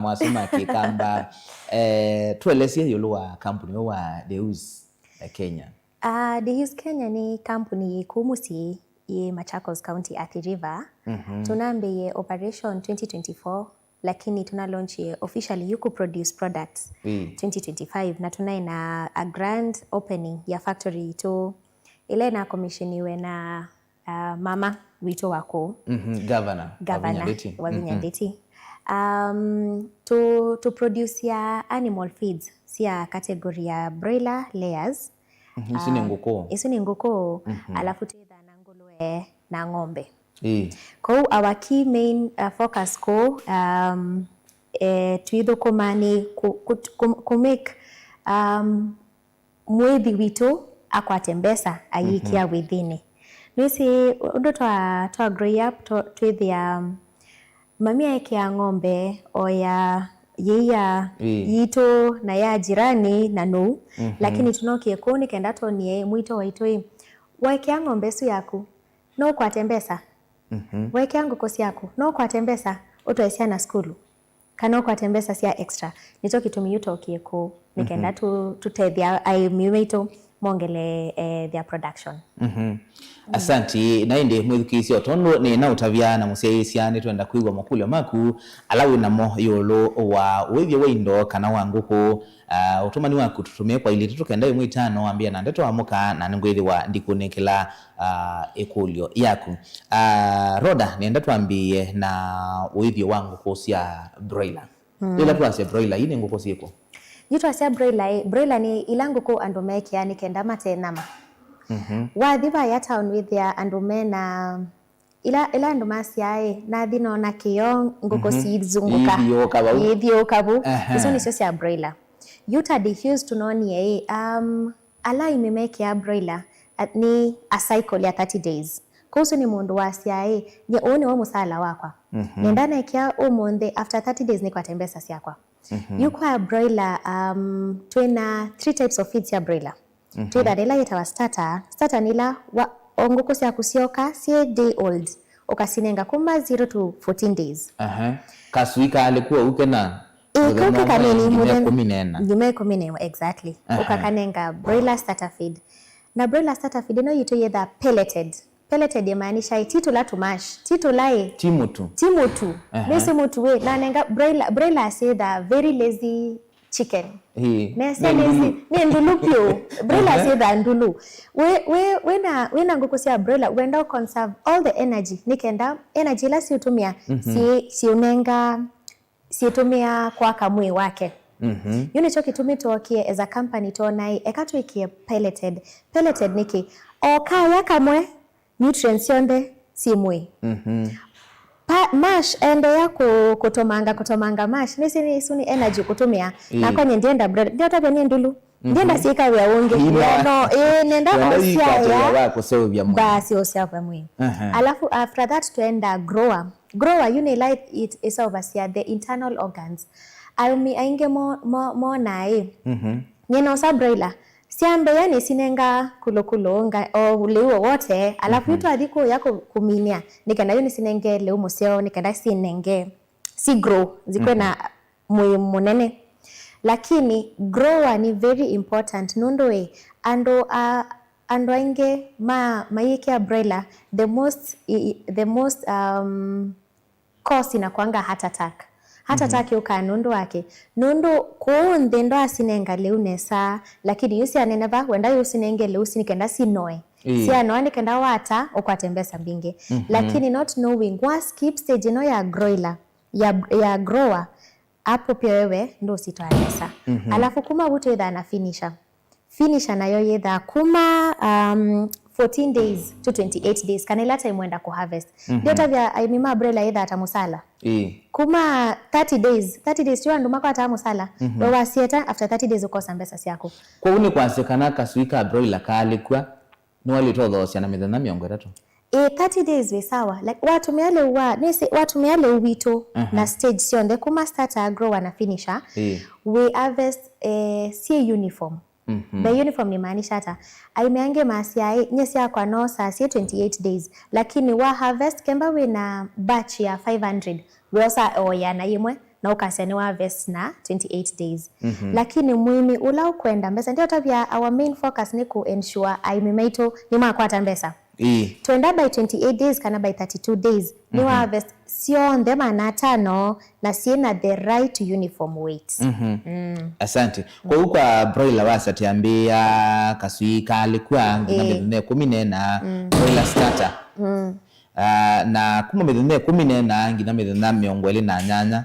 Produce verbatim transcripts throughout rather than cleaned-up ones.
masu ma Kĩkamba. Eh, tuelesye ĩũlũ wa kambuni ũũ wa Deus, eh, Kenya. Ah, Deus Kenya nĩ kambuni yĩ kũu mũsyĩ, yĩ Machakos County, Athi River. Mhm. Tũnambĩĩe operation twenty twenty-four, lakini tũna launchie officially yu kũ produce products Ĩĩ. twenty twenty-five, na tũnaĩ na a grand opening ya factory yitũ, ĩla ĩna commissioniwe na, ah, mama witũ wa kũu. Mhm, Governor Wavinya Governor Ndeti. Wavinya Mhm. Ndeti. Um, tũ, tũ produce ya animal feeds cia category ya broiler layers. Mhm, isu nĩ Ah, ngũkũ. Isu nĩ ngũkũ, Mhm. alafu twĩthaa na ngũlũe na ng'ombe. Ĩĩ. Kwoou our key main, uh, focus kũu, um, eh, twĩthũkũma nĩ kũ, kũ, kũ, kũ make, um, mwĩthi witũ akwate mbesa ayĩkĩa Mhm. wĩthĩnĩ. Nĩwĩsĩ ũndũ twa, twa grow up, twa, twĩthĩa, um, mami aekea ng'ombe, oya yĩia Ĩĩ. yitũ na ya jirani na nũu. Mhm. Lakini tũnokie kũu nĩ kenda twonie mwito waitũ ĩ, waekea ng'ombe ĩsu yaku, no ũkwate mbesa? Mhm. Waekea ngũkũ syaku, no ũkwate mbesa ũtwae syana sukulu? Kana ũkwate mbesa sya extra? Nĩkyo kĩtumi yu twokie kũu, nĩ kenda Mhm. tũ, tũtethya aĩmi maitũ mongele, eh, their production. Mhm. Asanti. Na ĩndĩ mwĩthukĩĩsya, o tondũ nĩ na ũtavya na mũsyaĩĩsya, nĩtwenda kwĩw'a makũlyo maku ala wĩ namo ĩũlũ wa ũĩthyo wa indo kana wa ngũkũ. Ah, ũtũmani waku tũtũmĩe kwa ilĩ tũtũ kenda ĩmwe itano, wambĩĩa na ndeto amũka, na nĩngwĩthĩwa ndikũnengela, ah, ĩkũlyo yaku. Ah, Rhoda, nĩenda twambĩĩe na ũĩthyo wa ngũkũ sya broiler. Mm. Ĩla twasya broiler, ii nĩ ngũkũ syĩkũ? Yu twasya broiler, ĩ, broiler nĩ ila ngũkũ andũ mekĩaa nĩ kenda mate nyama. Mhm. Wathi vaya town wĩthĩa andũ mena, ila, ila andũ masyaa, ĩ, nathi nona kĩoo ngũkũ Mhm. sizunguka. Iithiũũka vau. Iithiũũka vau. Aha. Isu nĩsyo sya broiler. Yu ta Deus tũnonie, ĩ, um, ala aĩmi mekĩaa broiler, a, nĩ a cycle ya thirty days. Kwoou ũsu nĩ mũndũ wasyaa, ĩ, nye ũũ nĩw'o mũsaala wakwa. Mhm. Nenda nekĩa ũmũnthĩ, after thirty days nĩkwate mbesa syakwa. Mhm. Yu kwa broiler, um, twĩna three types of feeds ya broiler. Mhm. Twĩtha ĩla yĩtawa starter. Starter nĩ ĩla wa, o ngũkũ syaku syoka, syĩ day old, ũkasinenga kuma zero to fourteen days. Aha. Kasui kaalĩ kuo ũkena Ĩ, kau ke kanini, mũthenya mũthenya ĩkũmi na ĩna. Nginya ĩkũmi na ĩmwe, exactly. Aha. Ũkakanenga broiler starter feed. Na broiler starter feed ĩno yitũ yĩthaa pelleted. Pelleted yamaanisha ĩ, ti tũla tũ mash, ti tũla ĩ. Ti mũtu. Ti mũtu. Aha. Nĩsĩ mũtu ĩ, nanenga broiler, broiler syĩthaa very lazy chicken. Ĩ, nesa nĩ lazy, ndulu. Nĩ ndulu vyũ. Broiler Aha. syĩthaa ndulu. Wĩ, wĩ, wĩna, wĩna ngũkũ sya broiler, wenda ũ conserve all the energy, nĩ kenda energy ĩla siũtũmĩa, Mhm. si, siũnenga syĩtũmĩaa kwaka mwĩĩ wake. Mhm. Yu nĩkyo kĩtumi twookie as a company twonaĩ, eka twĩkĩe pelleted. Pelleted nĩkĩ? O kaya kamwe, nutrients syonthe syĩ mwĩĩ. Mhm. Pa, mash, endeea kũ, kũtomanga, kũtomanga mash. Nĩsĩ nĩ, isu nĩ energy ũkũtũmĩa. Ĩĩ. Nakwa nye ndienda bread. Ndiotavya nĩ ndulu. Mhm. Ndienda syĩka wĩa ũngĩ. Ĩĩ, no. Ĩĩ, nenda Twenda o ĩkwatĩĩa syaya. Wa kũseũvya mwĩĩ. Basi, o syaya mwĩĩ. Aha. Alafu after that twenda grower. Grower, yu nĩ ĩla it, it, ĩseũvasya the internal organs. Aĩmi aingĩ mo, mo, monaa ĩ. Mhm. Nyie noosa broiler. Syambĩĩa nĩsinenga kũlũkũlũ, nga, o lĩu o wote, alafu Mhm. yu twathi kũya kũ, kũminĩa, nĩ kenda yu nĩsinenge lĩu mũseo, nĩ kenda sinenge, si grow, zikw'e na Mhm. mwĩĩ mũnene. Lakini grower ni very important, nũndũ ĩ, andũ a, andũ aingĩ ma, mayĩkĩa broiler, the most, i, i, the most, um, cause inakuanga heart attack. Heart Mhm. attack yũkaa nũndũ wake? Nũndũ kũũ nthĩ ndwasinenga lĩu nesa, lakini yu syaneneva, wenda yu sinenge lĩu si nĩ kenda sinoe. Ĩĩ. Syanoa nĩ kenda wata ũkwate mbesa mbingĩ. Mhm. Lakini not knowing, wa skip stage ĩno ya groiler, ya, ya grower, hapo pia wewe ndũsitwaa nesa. Mhm. Alafu kuma vu twĩthaa na finisher. Finisher nayo yĩthaa kuma, um, fourteen days to twenty-eight days, kana ĩla time wenda kũ harvest. Mhm. Ndiotavya aĩmi ma broiler yĩthaa ta mũsala. Ĩĩ. Kuma thirty days, thirty days tyo andũ makwataa mũsala, Mhm. we wasieta, after thirty days ũkosa mbesa syaku. Kwoou nĩ kwasya kana kasui ka broiler kaalĩkw'a, nĩwalĩtothoosya na mĩthenya mĩongo ĩtatũ? Ĩ, thirty days wĩ sawa. Like, watũmĩa lĩu wa, nĩsĩ, watũmĩa lĩu witũ Aha. na stage syonthe, kuma starter, grower na finisher, Ĩ. wĩ harvest, eh, syĩ uniform. Mhm. By uniform nĩ maanisha ata? Aĩmi angĩ masyaa, "Ĩ, nye syakwa noosaa syĩ twenty-eight days." Lakini wa harvest, kemba wĩ na batch ya five hundred, wĩosa o ĩana yĩmwe. na ũkasya nĩ wa harvest na twenty-eight days. Mhm. Lakini mũĩmi ũla ũkwenda mbesa, ndio tavya, our main focus nĩ ku ensure aĩmi maitũ nĩmakwata mbesa. Ĩĩ. Twenda by twenty-eight days kana by thirty-two days nĩ wa harvest syonthe maana atano na syĩna the right uniform weight. Mhm. Mm. Asante. Kwoou kwa broiler wasa, twĩambĩĩa kaswii kaalĩkw'a nginya Ĩĩ. mĩthenya ĩkũmi na ĩna, Mm. broiler starter. Mm. Ah, na kuma mĩthenya ĩkũmi na ĩna nginya mĩthenya mĩongo ĩlĩ na nyanya,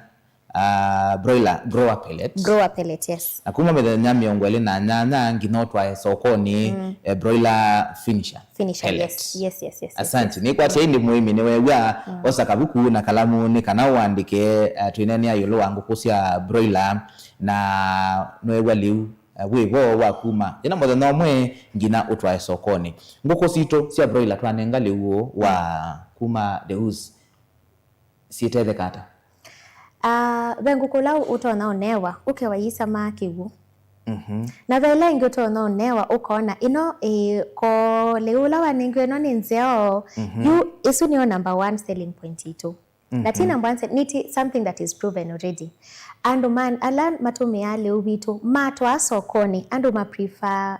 ah, broiler grower pellet. Grower pellet, yes. Na kuma mĩthenya mĩongo ĩlĩ na nyanya nginya ũtwae sokonĩ, Mm. eh, broiler finisher Finisher, pellet. Yes, yes, yes, yes, yes, Asante. Yes. Nĩkwatya ĩndĩ mũĩmi nĩwew'a, Mm. osa kavuku na kalamu nĩ kana ũandĩke, eh, twĩneenea ĩũlũ wa ngũkũ sya broiler, na nĩwew'a lĩu, eh, wĩvo wa kuma ĩna mũthenya ũmwe nginya ũtwae sokonĩ. Ngũkũ sitũ sya broiler twanenga lĩu ũũ wa kuma Deus syĩtetheka ata? Ah, ve ngũkũ ũla ũtonya ũnewa, ũkewa yĩsama kĩw'ũ. Mhm. Na ve ĩla ĩngĩ ũtonya ũnewa, ũkona ĩno, ĩ, ko lĩu ũla wanengiwe ĩno nĩ nzeo, Mhm. yu ĩsu nĩyo number one selling point itũ. Na ti Mhm. number one sell-, nĩ ti something that is proven already. Andũ ma, ala matũmĩaa lĩu witũ, matwaa sokonĩ, andũ ma prefer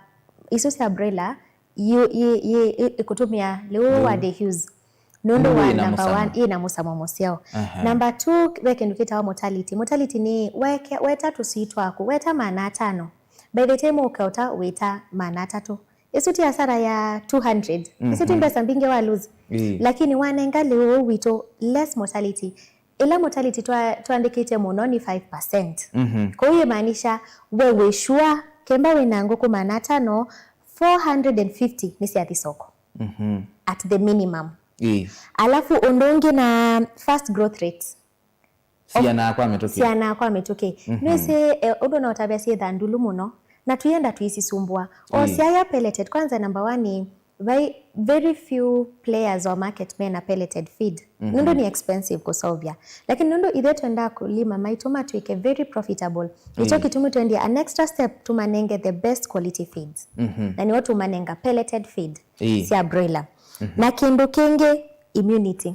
isu sya broiler, yu, yi, yi, yi, ĩkũtũmĩa lĩu Lĩu. wa Deus. Nũndũ Nũndũ wa yĩna number mũsamo. one, yĩna mũsamo mũseo. Aha. Number two, ve kĩndũ kĩtawa mortality. Mortality nĩ weke, weta tũswii twaku, weta maana atano. By the time ũkaũta wĩta maana atatũ. Ĩsu ti hasara ya two hundred. Ĩsu ti Mhm. mbesa mbingĩ wa lose. Ĩĩ. Lakini wanenga lĩu ũũ witũ less mortality. Ĩla mortality twa-, twandĩkĩte mũno nĩ five percent. Mhm. Kwoou yĩmaanisha we wĩ sure kemba wĩna ngũkũ maana atano, four hundred and fifty nĩ syathi soko. Mhm. At the minimum. Ĩĩ. Alafu ũndũ ũngĩ na fast growth rate. Sianaa kwa mĩtũkĩ. Sianaa kwa mĩtũkĩ. Mhm. Nĩwĩsĩ, eh, ũndũ ũnaũtavya syĩ thandulu mũno, na tũyenda tũisisumbũa. O Ĩĩ. syaya pelleted, kwanza number one, vai very few players wa market mena pelleted feed. Mhm. Nũndũ nĩ expensive kũseũvya. Lakini nũndũ ithe twenda kũlima maitũ matwĩke very profitable. Nĩkyo Ĩĩ. kĩtumi twendia an extra step tũmanenge the best quality feeds. Mhm. Na nĩo tũmanenga pelleted feed Ĩĩ. sya broiler. Mhm. Na kĩndũ kĩngĩ, immunity.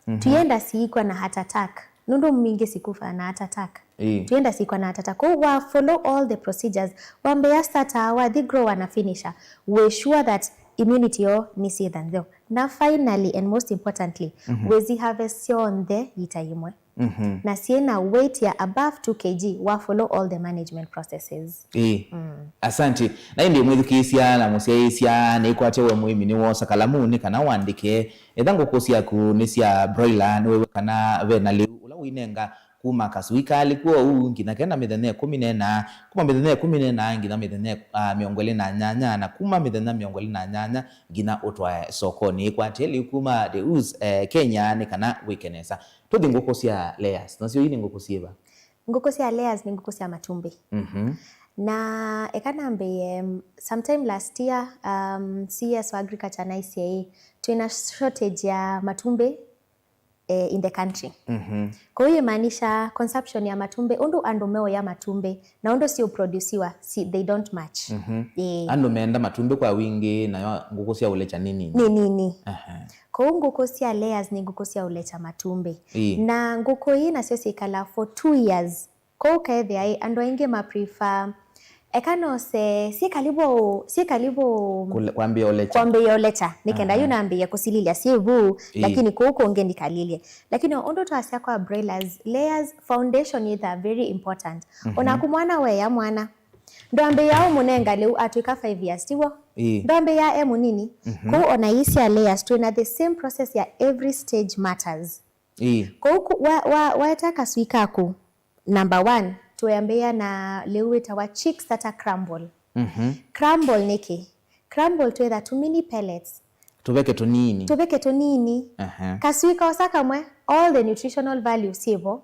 Mhm. Tuyenda siikw'a na heart attack. Nũndũ mbingĩ sikufa na heart attack. Ĩĩ. Tuyenda siikw'a na heart attack. Kwoou wa follow all the procedures. Wambĩĩa starter, wathi grower na finisher. Wĩ sure that immunity yoo nĩ syĩtha nzeo. Na finally and most importantly, Mhm. wĩzi harvest syonthe yita yĩmwe. Mhm. Na syĩna weight ya above two K G wa follow all the management processes. Ĩĩ. Mm. Asante. Na ĩndĩ mwĩthukĩĩsya na mũsyaĩĩsya, nĩkwatya we mũĩmi nĩwosa kalamu nĩ kana wandĩke. Etha ngũkũ syaku nĩ sya broiler, nĩwew'a kana ve na lĩu ũla ũinenga kuma kasui kaalĩ kw'o ũu nginya kena mĩthenya ĩkũmi na ĩna, kuma mĩthenya ĩkũmi na ĩna nginya mĩthenya, ah, mĩongo ĩlĩ na nyanya, na kuma mĩthenya mĩongo ĩlĩ na nyanya nginya ũtwae sokonĩ. Ĩkwatye lĩu kuma Deus, eh, Kenya nĩ kana wĩke nesa. Tũthi ngũkũ sya layers. Nasyo ii nĩ ngũkũ syĩva? Ngũkũ sya layers nĩ ngũkũ sya matumbĩ. Mhm. Na eka nambĩĩe, um, sometime last year, um, C E S wa agriculture naisye ĩ, twĩna shortage ya matumbĩ, eh, in the country. Mhm. Kwoou yĩmaanisha consumption ya matumbĩ, ũndũ andũ meũya matumbĩ, na ũndũ siũproduciwa, si, they don't match. Mhm. Ĩĩ. Andũ meenda matumbĩ kwa wingĩ, nayo ngũkũ sya ũlekya nĩ nini. Nĩ nini. Aha. Kwoou ngũkũ sya layers nĩ ngũkũ sya ũlekya matumbĩ. Ĩĩ. Na ngũkũ ii nasyo syĩkalaa for two years. Kwoou ũkethĩa ĩ, andũ aingĩ ma prefer, eka nose, syĩ kalivu, syĩ kalivu Kũle-, kwambĩĩa ũlekya. Kwambĩĩa ũlekya, nĩ kenda Aha. yu nambĩĩe kũsililya syĩ vu, Ĩĩ. lakini kũu kũngĩ ndikalilye. Lakini ũndũ twasya kwa broilers, layers, foundation yĩthaa very important. Mhm. Onaku mwana weya mwana, ndwambĩĩa ũmũnenga lĩu atwĩka five years, tiw'o? Ĩĩ. Ndwambĩĩa e mũnini. Mhm. Kwoou ona ii sya layers, twĩna the same process ya every stage matters. Ĩĩ. Kwoou ku-, wa, wa, waeta kasui kaku, number one, tũyambĩĩa na lĩu wĩtawa chick starter crumble. Mhm. Crumble nĩkĩ? Crumble twĩtha tũ mini pellets. Tũveke tũnini. Tũveke tũnini. Aha. Kasui kaosa kamwe, all the nutritional value syĩvo.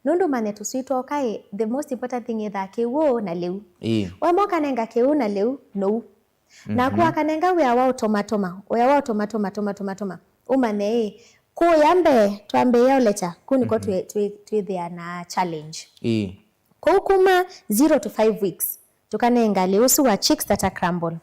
Nũndũ manye tũsui twoka ĩ, the most important thing ĩthaa kĩw'ũ na lĩu. Ĩĩ. Wema ũkanenga kĩw'ũ na lĩu, nou. Naku Mhm. akanenga wĩa wa ũtomatoma, wĩa wa ũtomatoma, tomatoma, tomatoma. Ũmanye ĩ, kũya mbee, twambĩĩa ũlekya, kũu nĩko Mhm. twĩ-, twĩ-, twĩthĩa na challenge. Ĩĩ. Kũu kuma zero to five weeks, tũkanenga lĩu ũsu wa chick starter crumble.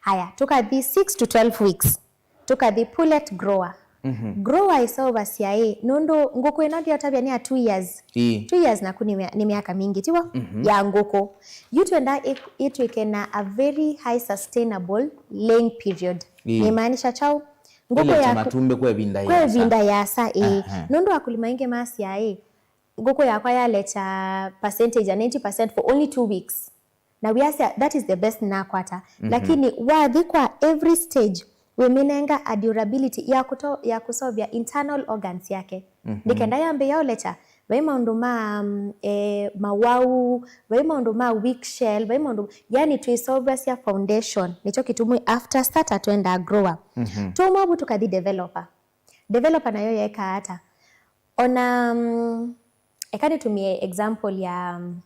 Haya, tũkathi six to twelve weeks, tũkathi pullet grower. Mhm. Grower ĩseũvasya ĩ, nũndũ ngũkũ ĩno ndĩũtavya nĩ ya two years. Ĩĩ. Two years naku nĩ mya-, nĩ myaka mingĩ, tiw'o? Mhm. Ya ngũkũ. Yu twenda ĩ-, ĩtw'ĩke na a very high sustainable laying period. Ĩĩ. Nĩmaanisha kyaũ? Ngũkũ ĩlekya yaku matumbĩ kwa ĩvinda kwa ĩasa. Ĩvinda yasa, ĩĩ. Aha. Nũndũ akulima aingĩ masya ĩ, ngũkũ yakwa yalekya percentage ya ninety percent for only two weeks. Na we are say, that is the best nakwata. Mhm. Lakini wathi kwa every stage, wĩmĩnenga a durability ya kũto-, ya kũsovya internal organs yake. Mhm. Nĩ kenda yambĩĩa ũlecha, vai maũndũ ma, mm, eh, mawau, vai maũndũ ma weak shell, vai maũndũ, yani twĩsovasya foundation, nĩkyo kĩtumi after starter twenda grower. Mhm. Tuma vu tũkathi developer. Developer nayo yekaa ata? Ona, mm, eka nĩtumie example ya, mm,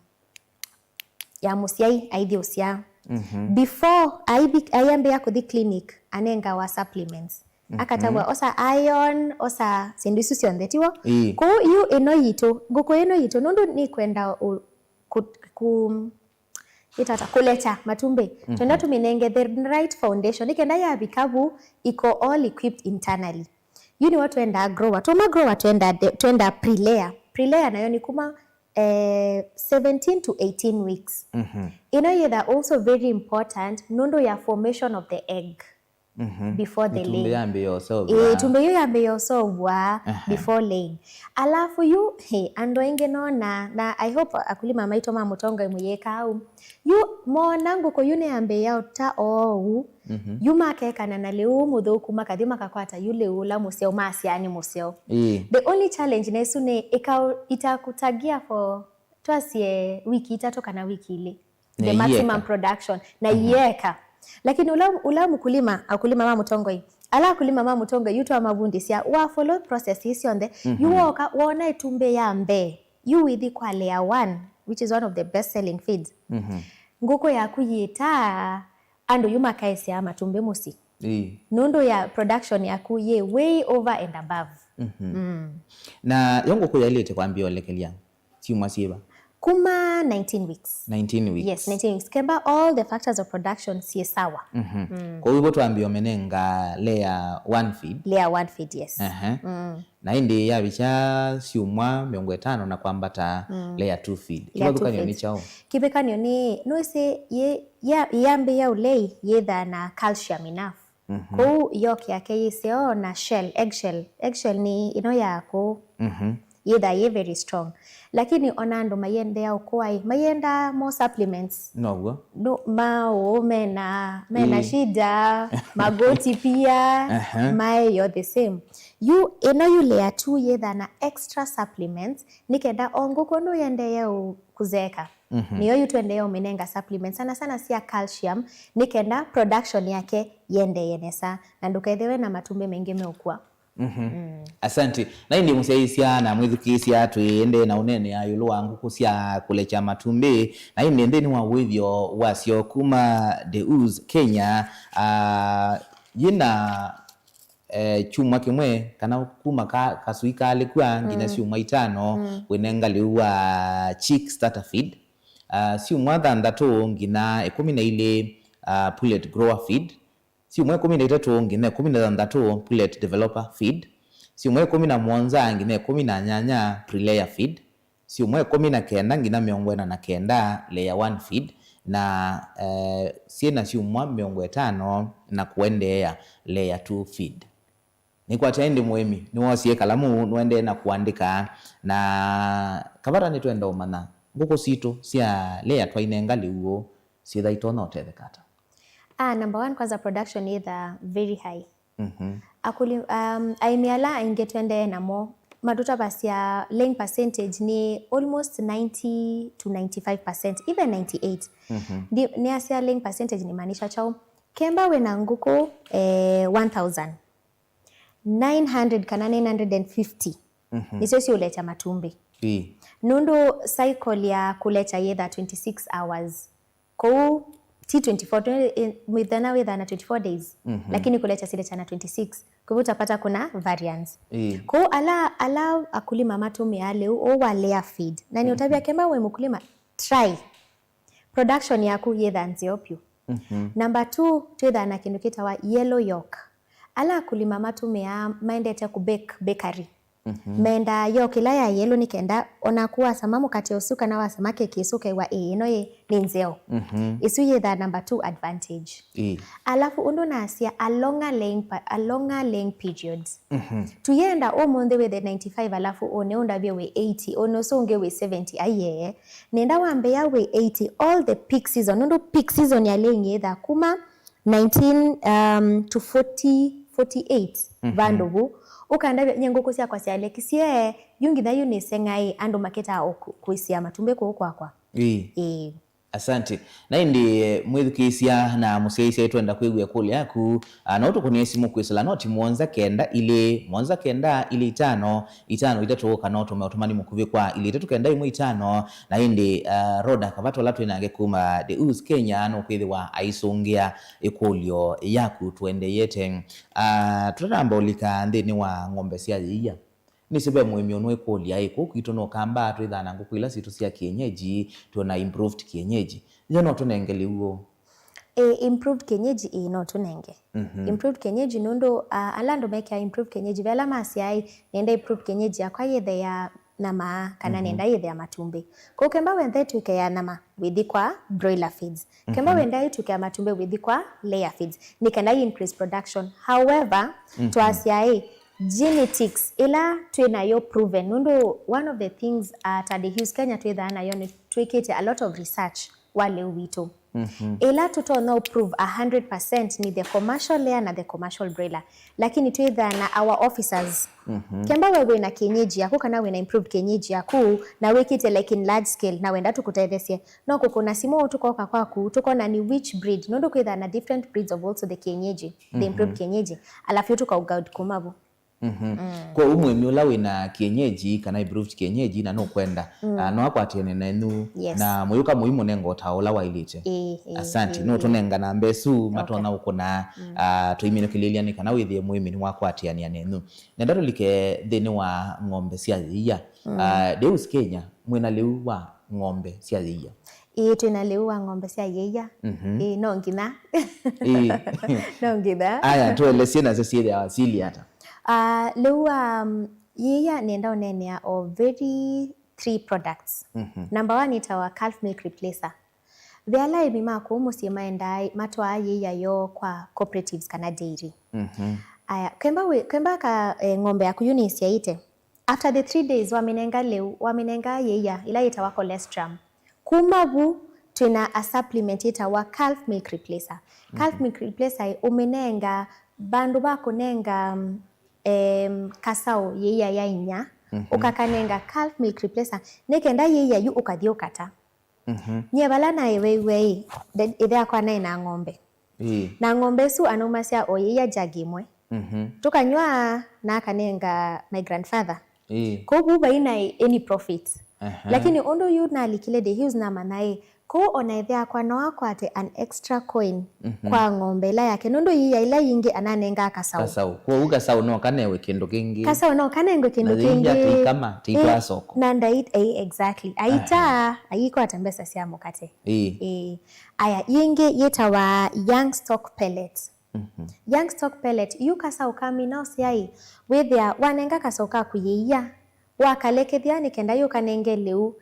ya mũsyai aithi ũsyaa. Mhm. Before aithi, aiambĩĩa kũthi clinic, anengawa supplements. Mhm. Akatavwa, osa iron, osa syĩndũ isu syonthe, tiw'o? Ĩĩ. Kũu yu ĩno yitũ, ngũkũ ĩno yitũ, nũndũ nĩkwenda ũ-, kũ-, kũ-, ĩtata, kũlecha matumbĩ. Mhm. Twenda tũmĩnenge the right foundation, nĩ kenda yavika vu, iko all equipped internally. Yu nĩw'o twendaa grower. Tuma grower twenda de-, twenda pre-layer. Pre-layer nayo nĩ kuma, eh, seventeen to eighteen weeks. Mhm. Ĩno yĩtha also very important nũndũ ya formation of the egg. Mhm. Before the laying. Ĩtumbĩ yambĩĩa ũseũvya. Ĩĩ, ĩtumbĩ yu yambĩĩa ũseũvwa. Aha. Before laying. Alafu yu, hey, andũ aingĩ nona, na I hope akulima maitũ ma mũtongoi mũyĩka au. Yu mona ngũkũ yu nĩyambĩĩa ũta oou. Mhm. Yu makekana na lĩu mũthũku, makathi makakwata yu lĩu ũla mũseo, masyaa nĩ mũseo. Ĩĩ. The only challenge nesu nĩ ĩkau-, itakutagia for, twasie, wiki itatũ kana wiki ilĩ. The maximum production. Na iyeka. Lakini ula, ula mkulima, akulima ma mũtongoi, ala akulima ma mũtongoi, yu twamavundisya, wa follow process ii syonthe, yu woka, wona ĩtumbĩ ya mbee, yu withi kwa layer one, which is one of the best selling feeds. Mhm. Ngũkũ yaku yĩtaa, andũ yu makaesyaa matumbĩ mũsyĩ. Ĩĩ. Nũndũ ya production yaku yĩ way over and above. Mhm. Mm. Na yo ngũkũ yaĩlĩte kwambĩa ũlekelya syumwa syĩva? Kuma nineteen weeks. Nineteen weeks. Yes, nineteen weeks. Kemba all the factors of production syĩ sawa. Mhm. Mm. Kwoou ivo twambĩa ũmĩnenga layer one feed. Layer one feed, yes. Ehe. Mm. Na ĩndĩ yavikya syumwa mĩongo ĩtano na kwambata, mm, layer two feed. Layer two feed. Kĩvathũkany'o nĩ kyaũ? Kĩvathũkany'o nĩ, nũĩsĩ yĩ-, ya-, yambĩĩa ũlei yĩthaa na calcium enough. Mhm. Kũu yolk yake yĩ seo na shell, eggshell. Eggshell nĩ ĩno ya kũu. Mhm. Yĩthaa yĩ very strong. Lakini ona andũ mayendea ũkũa ĩ, mayenda more supplements. Now'o. No, maũ, mena, mena, ĩĩ, shida, magoti pia, aha, mayo the same. Yu, ĩno yu layer two yĩthaa na extra supplements, nĩ kenda o ngũkũ nũyendee ũ-, kũzeka. Mhm. Nĩyo yu twendeea ũmĩnenga supplements, sana sana sya calcium, nĩ kenda production yake yendee nesa, na ndũkethĩwe na matumbĩ maingĩ meũkua. Mhm. Mm. Asante. Na ĩndĩ mũsyaĩĩsya na mwĩthukĩĩsya twĩendee na ũneenea ĩũlũ wa ngũkũ sya kũlekya matumbĩ, na ĩndĩ nthĩnĩ wa wĩthyo wasyo kuma Deus, Kenya, ah, yĩna eh, kyumwa kĩmwe, kana kuma ka, kasui kaalĩkw'a nginya, mm, syumwa itano, mm, wĩnenga lĩu wa chick starter feed. Ah, syumwa thanthatũ nginya ĩkũmi na ilĩ, ah, pullet grower feed. Syumwa ĩkũmi na itatũ nginya ĩkũmi na thanthatũ pullet developer feed. Syumwa ĩkũmi na mũonza nginya ĩkũmi na nyanya pre-layer feed. Syumwa ĩkũmi na kenda nginya mĩongo ĩna na kenda layer one feed, na, eh, syĩ na syumwa mĩongo ĩtano na kũendeea layer two feed. Nĩkwatya ĩndĩ mũĩmi nĩwoosie kalamu, nũendee na kũandĩka, na kavata nĩtwenda ũmanya ngũkũ sitũ sya layer twainenga lĩu ũũ syĩtha itonya ũtetheka ata? Ah, number one, kwanza production yĩthaa very high. Mhm. Akuli-, um, aĩmi ala aingĩ twendee namo, matũtavasya laying percentage nĩ almost ninety to ninety-five percent, even ninety-eight. Mhm. Ndi-, nĩasya laying percentage nĩmaanisha kyaũ? Kemba wĩna ngũkũ, eh, one thousand, nine hundred kana nine hundred and fifty, mhm, nĩsyo siũlekya matumbĩ. Ĩĩ. Nũndũ cycle ya kũlekya yĩthaa twenty-six hours. Kũu ti twenty-four, twenty, eh, mĩthenya wĩthaa na twenty-four days, mhm, lakini kũlekya silekya na twenty-six. Kwa hivyo utapata kuna variance. Ĩĩ. Kũu ala, ala akulima matũmĩaa lĩu ũũ wa layer feed. Na nĩũtavya, mhm, kemba wĩ mũkulima, try. Production yaku yĩthaa nzeo vyũ. Mhm. Number two, twĩthaa na kĩndũ kĩtawa yellow yolk. Ala akulima matũmĩaa maendete kũ bake bakery. Mhm. Mendaa yo kĩla ya yellow nĩ kenda onaku wasama mũkate ũsu kana wasama keki ĩsu ũkew'a ĩĩ ĩno yĩ nĩ nzeo. Mhm. Ĩsu yĩthaa number two advantage. Ĩĩ. Alafu ũndũ nasya a longer laying, pa- a longer laying periods. Mhm. Tuyenda ũmũnthĩ wĩthe ninety-five alafu ũne ũndavye wĩ eighty, ũne ũsu ũngĩ wĩ seventy, aiee. Nenda wambĩĩa wĩ eighty all the peak season, nũndũ peak season ya laying yĩthaa kuma nineteen, um, to forty, forty-eight, mhm, vandũ vu. Ũkandavya nye ngũkũ syakwa syalekisyee, yu nginya yu nĩseng'aĩ, andũ maketaa o kũ- kũĩsĩa matumbĩ kũu kwakwa. Ĩĩ. Ĩĩ. Asante. Na ĩndĩ, eh, mwĩthukĩĩsya na mũsyaĩĩsya, twenda kwĩw'a ĩkũlyo yaku. Ah, no tũkũnĩe simũ kwĩsĩla noti mũonza kenda ilĩ, mũonza kenda ilĩ itano, itano itatũ, kana ũtũme ũtũmani mũkuvĩ kwa ilĩ itatũ kenda ĩmwe itano. Na ĩndĩ, ah, Rhoda Kavato, ũla twĩ nake kuma Deus, Kenya, nũkwĩthĩwa aisũngĩa ĩkũlyo yaku. Tũendeete, ah, tũtanamba ũlika nthĩnĩ wa ng'ombe sya yĩia. Nĩsĩ ve mũĩmi ũnũĩkũlya, ĩ, kũu kwitũ no kamba twĩthaa na ngũkũ ila sitũ sya kienyeji, twĩona improved kienyeji. Yo no tũnenge lĩu ũũ? Ĩ, improved kienyeji, ĩ, no tũnenge. Mhm. Improved kienyeji nũndũ, ah, ala andũ mekĩa improved kienyeji, ve ala masyaa, ĩ, nenda improved kienyeji yakwa yĩthe ya nyama, kana, mhm, nenda yĩthe ya matumbĩ. Kũu kemba wenda ĩtuĩke ya nyama, wĩthi kwa broiler feeds. Kemba, mhm, wenda ĩtuĩke ya matumbĩ, wĩthi kwa layer feeds. Nĩ kenda yi increase production. However, mhm, twasya, ĩ, genetics ĩla twĩ nayo proven, nũndũ one of the things, uh, ta Deus Kenya twĩthaa nayo nĩ twĩkĩte a lot of research wa lĩu witũ. Mhm. Ĩla tũtonya prove a hundred percent nĩ the commercial layer na the commercial broiler. Lakini twĩthaa na our officers. Mhm. Kemba we wĩna kienyeji yaku kana wĩna improved kienyeji yaku na wĩkĩte like in large scale na wenda tũkũtetheesye, no kũkũna simũ tũkoka kwaku, tũkona nĩ which breed, nũndũ kwĩthaa na different breeds of also the kienyeji, the improved, mhm, kienyeji, alafu tũkaugaud kuma vu. Mhm. Mm. Kwoou mũĩmi ũla wĩna kienyeji kana improved kienyeji na nũkwenda, mm, ah, no akwatĩane nenyu, yes, na mũyũka mũimũnenga ũtao ũla waĩlĩte. Ĩĩ, ĩĩ, asante. Ĩĩ, no ĩĩ. Tũnenga namba ĩsu, okay, matonya ũkũna, mm, ah, tũiminũkĩlĩlya nĩ kana wĩthĩe mũĩmi nĩwakwatĩanĩa nenyu. Nenda tũlike nthĩnĩ wa ng'ombe sya yĩia. Mm. Ah, Deus Kenya, mwĩna lĩu wa ng'ombe sya yĩia? Ĩĩ, twĩna lĩu wa ng'ombe sya yĩia. Mhm. Ĩĩ, no nginya. Ĩĩ. No nginya. Aya, tũelesye nasyo syĩthĩawa sili ata? Ah, lĩu wa, um, yĩia nenda ũneenea o very three products. Mhm. Number one ĩtawa calf milk replacer. Ve ala aĩmi ma kũu mũsyĩ maendaa matwaa yĩia yoo kwa cooperatives kana dairy. Mhm. Aya, kemba wĩ, kemba ka, eh, ng'ombe yaku yu nĩsyaĩte. After the three days, wamĩnenga lĩu, wamĩnenga yĩia ĩla yĩtawa colostrum. Kuma vu, twĩna a supplement yĩtawa calf milk replacer. Calf, mhm, milk replacer ĩ, ũmĩnenga vandũ va kũnenga, em, kasaũ yĩia ya inya, mhm, ũkakanenga calf milk replacer, nĩ kenda yĩia yu ũkathi ũkata. Mhm. Nyie vala naĩ wew'e ĩ, nde- ĩthe akwa naĩ na ng'ombe. Ĩĩ. Na ng'ombe ĩsu anaumasya o yĩia jagi ĩmwe. Mhm. Tũkanyw'a na akanenga my grandfather. Ĩĩ. Kwoou vai naĩ any profit. Aha. Lakini ũndũ yu nalikile Deus namanya ĩ, kwoou ona ĩthe akwa no akwate an extra coin, mhm, kwa ng'ombe ĩla yake. Nũndũ yĩia ĩla yĩngĩ ananengaa kasaũ. Kasaũ. Kwoou kasaũ no kanewe kĩndũ kĩngĩ. Kasaũ no kanengwe kĩndũ kĩngĩ. Na yĩia tĩikama, tĩitwaa soko. Na ndai-, eh, exactly. Aita, aha, aikwata mbesa sya mũkate. Ĩĩ. Ĩĩ. Aya, yĩngĩ yĩtawa young stock pellet. Mhm. Young stock pellet, yu kasaũ kamina ũsyaĩ, wĩthĩa wanenga kasaũ kaku yĩia, wakalekethya nĩ kenda yũkanenge lĩu,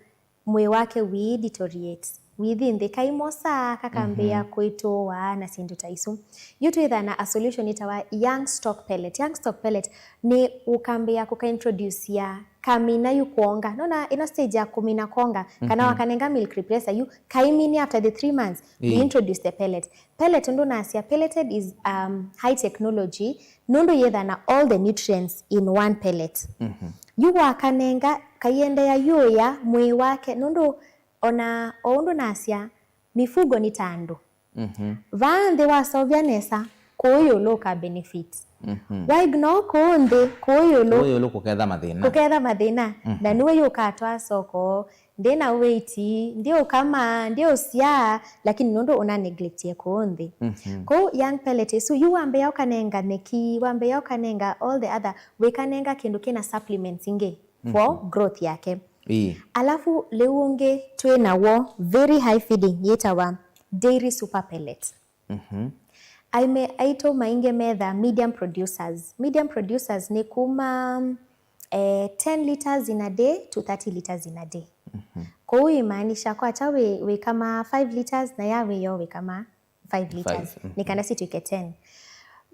mwĩĩ wake wĩ deteriorate, wĩthi nthĩ kaimosaa, kakambĩĩa, mhm, kwĩtũũa na syĩndũ ta isu. Yu twĩthaa na a solution ĩtawa young stock pellet. Young stock pellet nĩ ũkambĩĩa kũka introduce ya kamina yu kwonga. Nona ĩno stage ya kũmina kwonga, kana, mhm, wakanenga milk replacer yu, kaimini after the three months, we, ĩĩ, introduce the pellet. Pellet ũndũ nasya, pelleted is, um, high technology, nũndũ yĩthaa na all the nutrients in one pellet. Mhm. Yu wakanenga, kaiendeea yũya mwĩĩ wake, nũndũ ona o ũndũ nasya, mifugo nĩ ta andũ. Mhm. Vaa nthĩ waseũvya nesa, kũũ ĩũlũ ũka benefit. Mhm. Wa ignore kũũ nthĩ, kũũ ĩũlũ, kũũ ĩũlũ kũketha mathĩna. Kũketha mathĩna. Mhm. Na nĩwe yũkatwaa soko, ndĩ na weight, ndiũkama, ndiũsyaa, lakini nũndũ ũna neglectie kũũ nthĩ. Mhm. Kũu young pellet ĩsu, yu wambĩĩa ũkanenga nyeki, wambĩĩa ũkanenga all the other, wĩkanenga kĩndũ kĩna supplements ingĩ for, mhm, growth yake. Ĩĩ. Alafu lĩu ũngĩ twĩ nawo very high feeding yĩtawa dairy super pellet. Mhm. Aĩme aitũ maingĩ metha medium producers. Medium producers nĩ kuma eh, ten liters in a day to thirty liters in a day. Kũu imaanisha kwakya wĩ, wĩkama five liters na ya wĩoo wĩkama five liters. Five, mhm. Nĩ kana situĩke ten.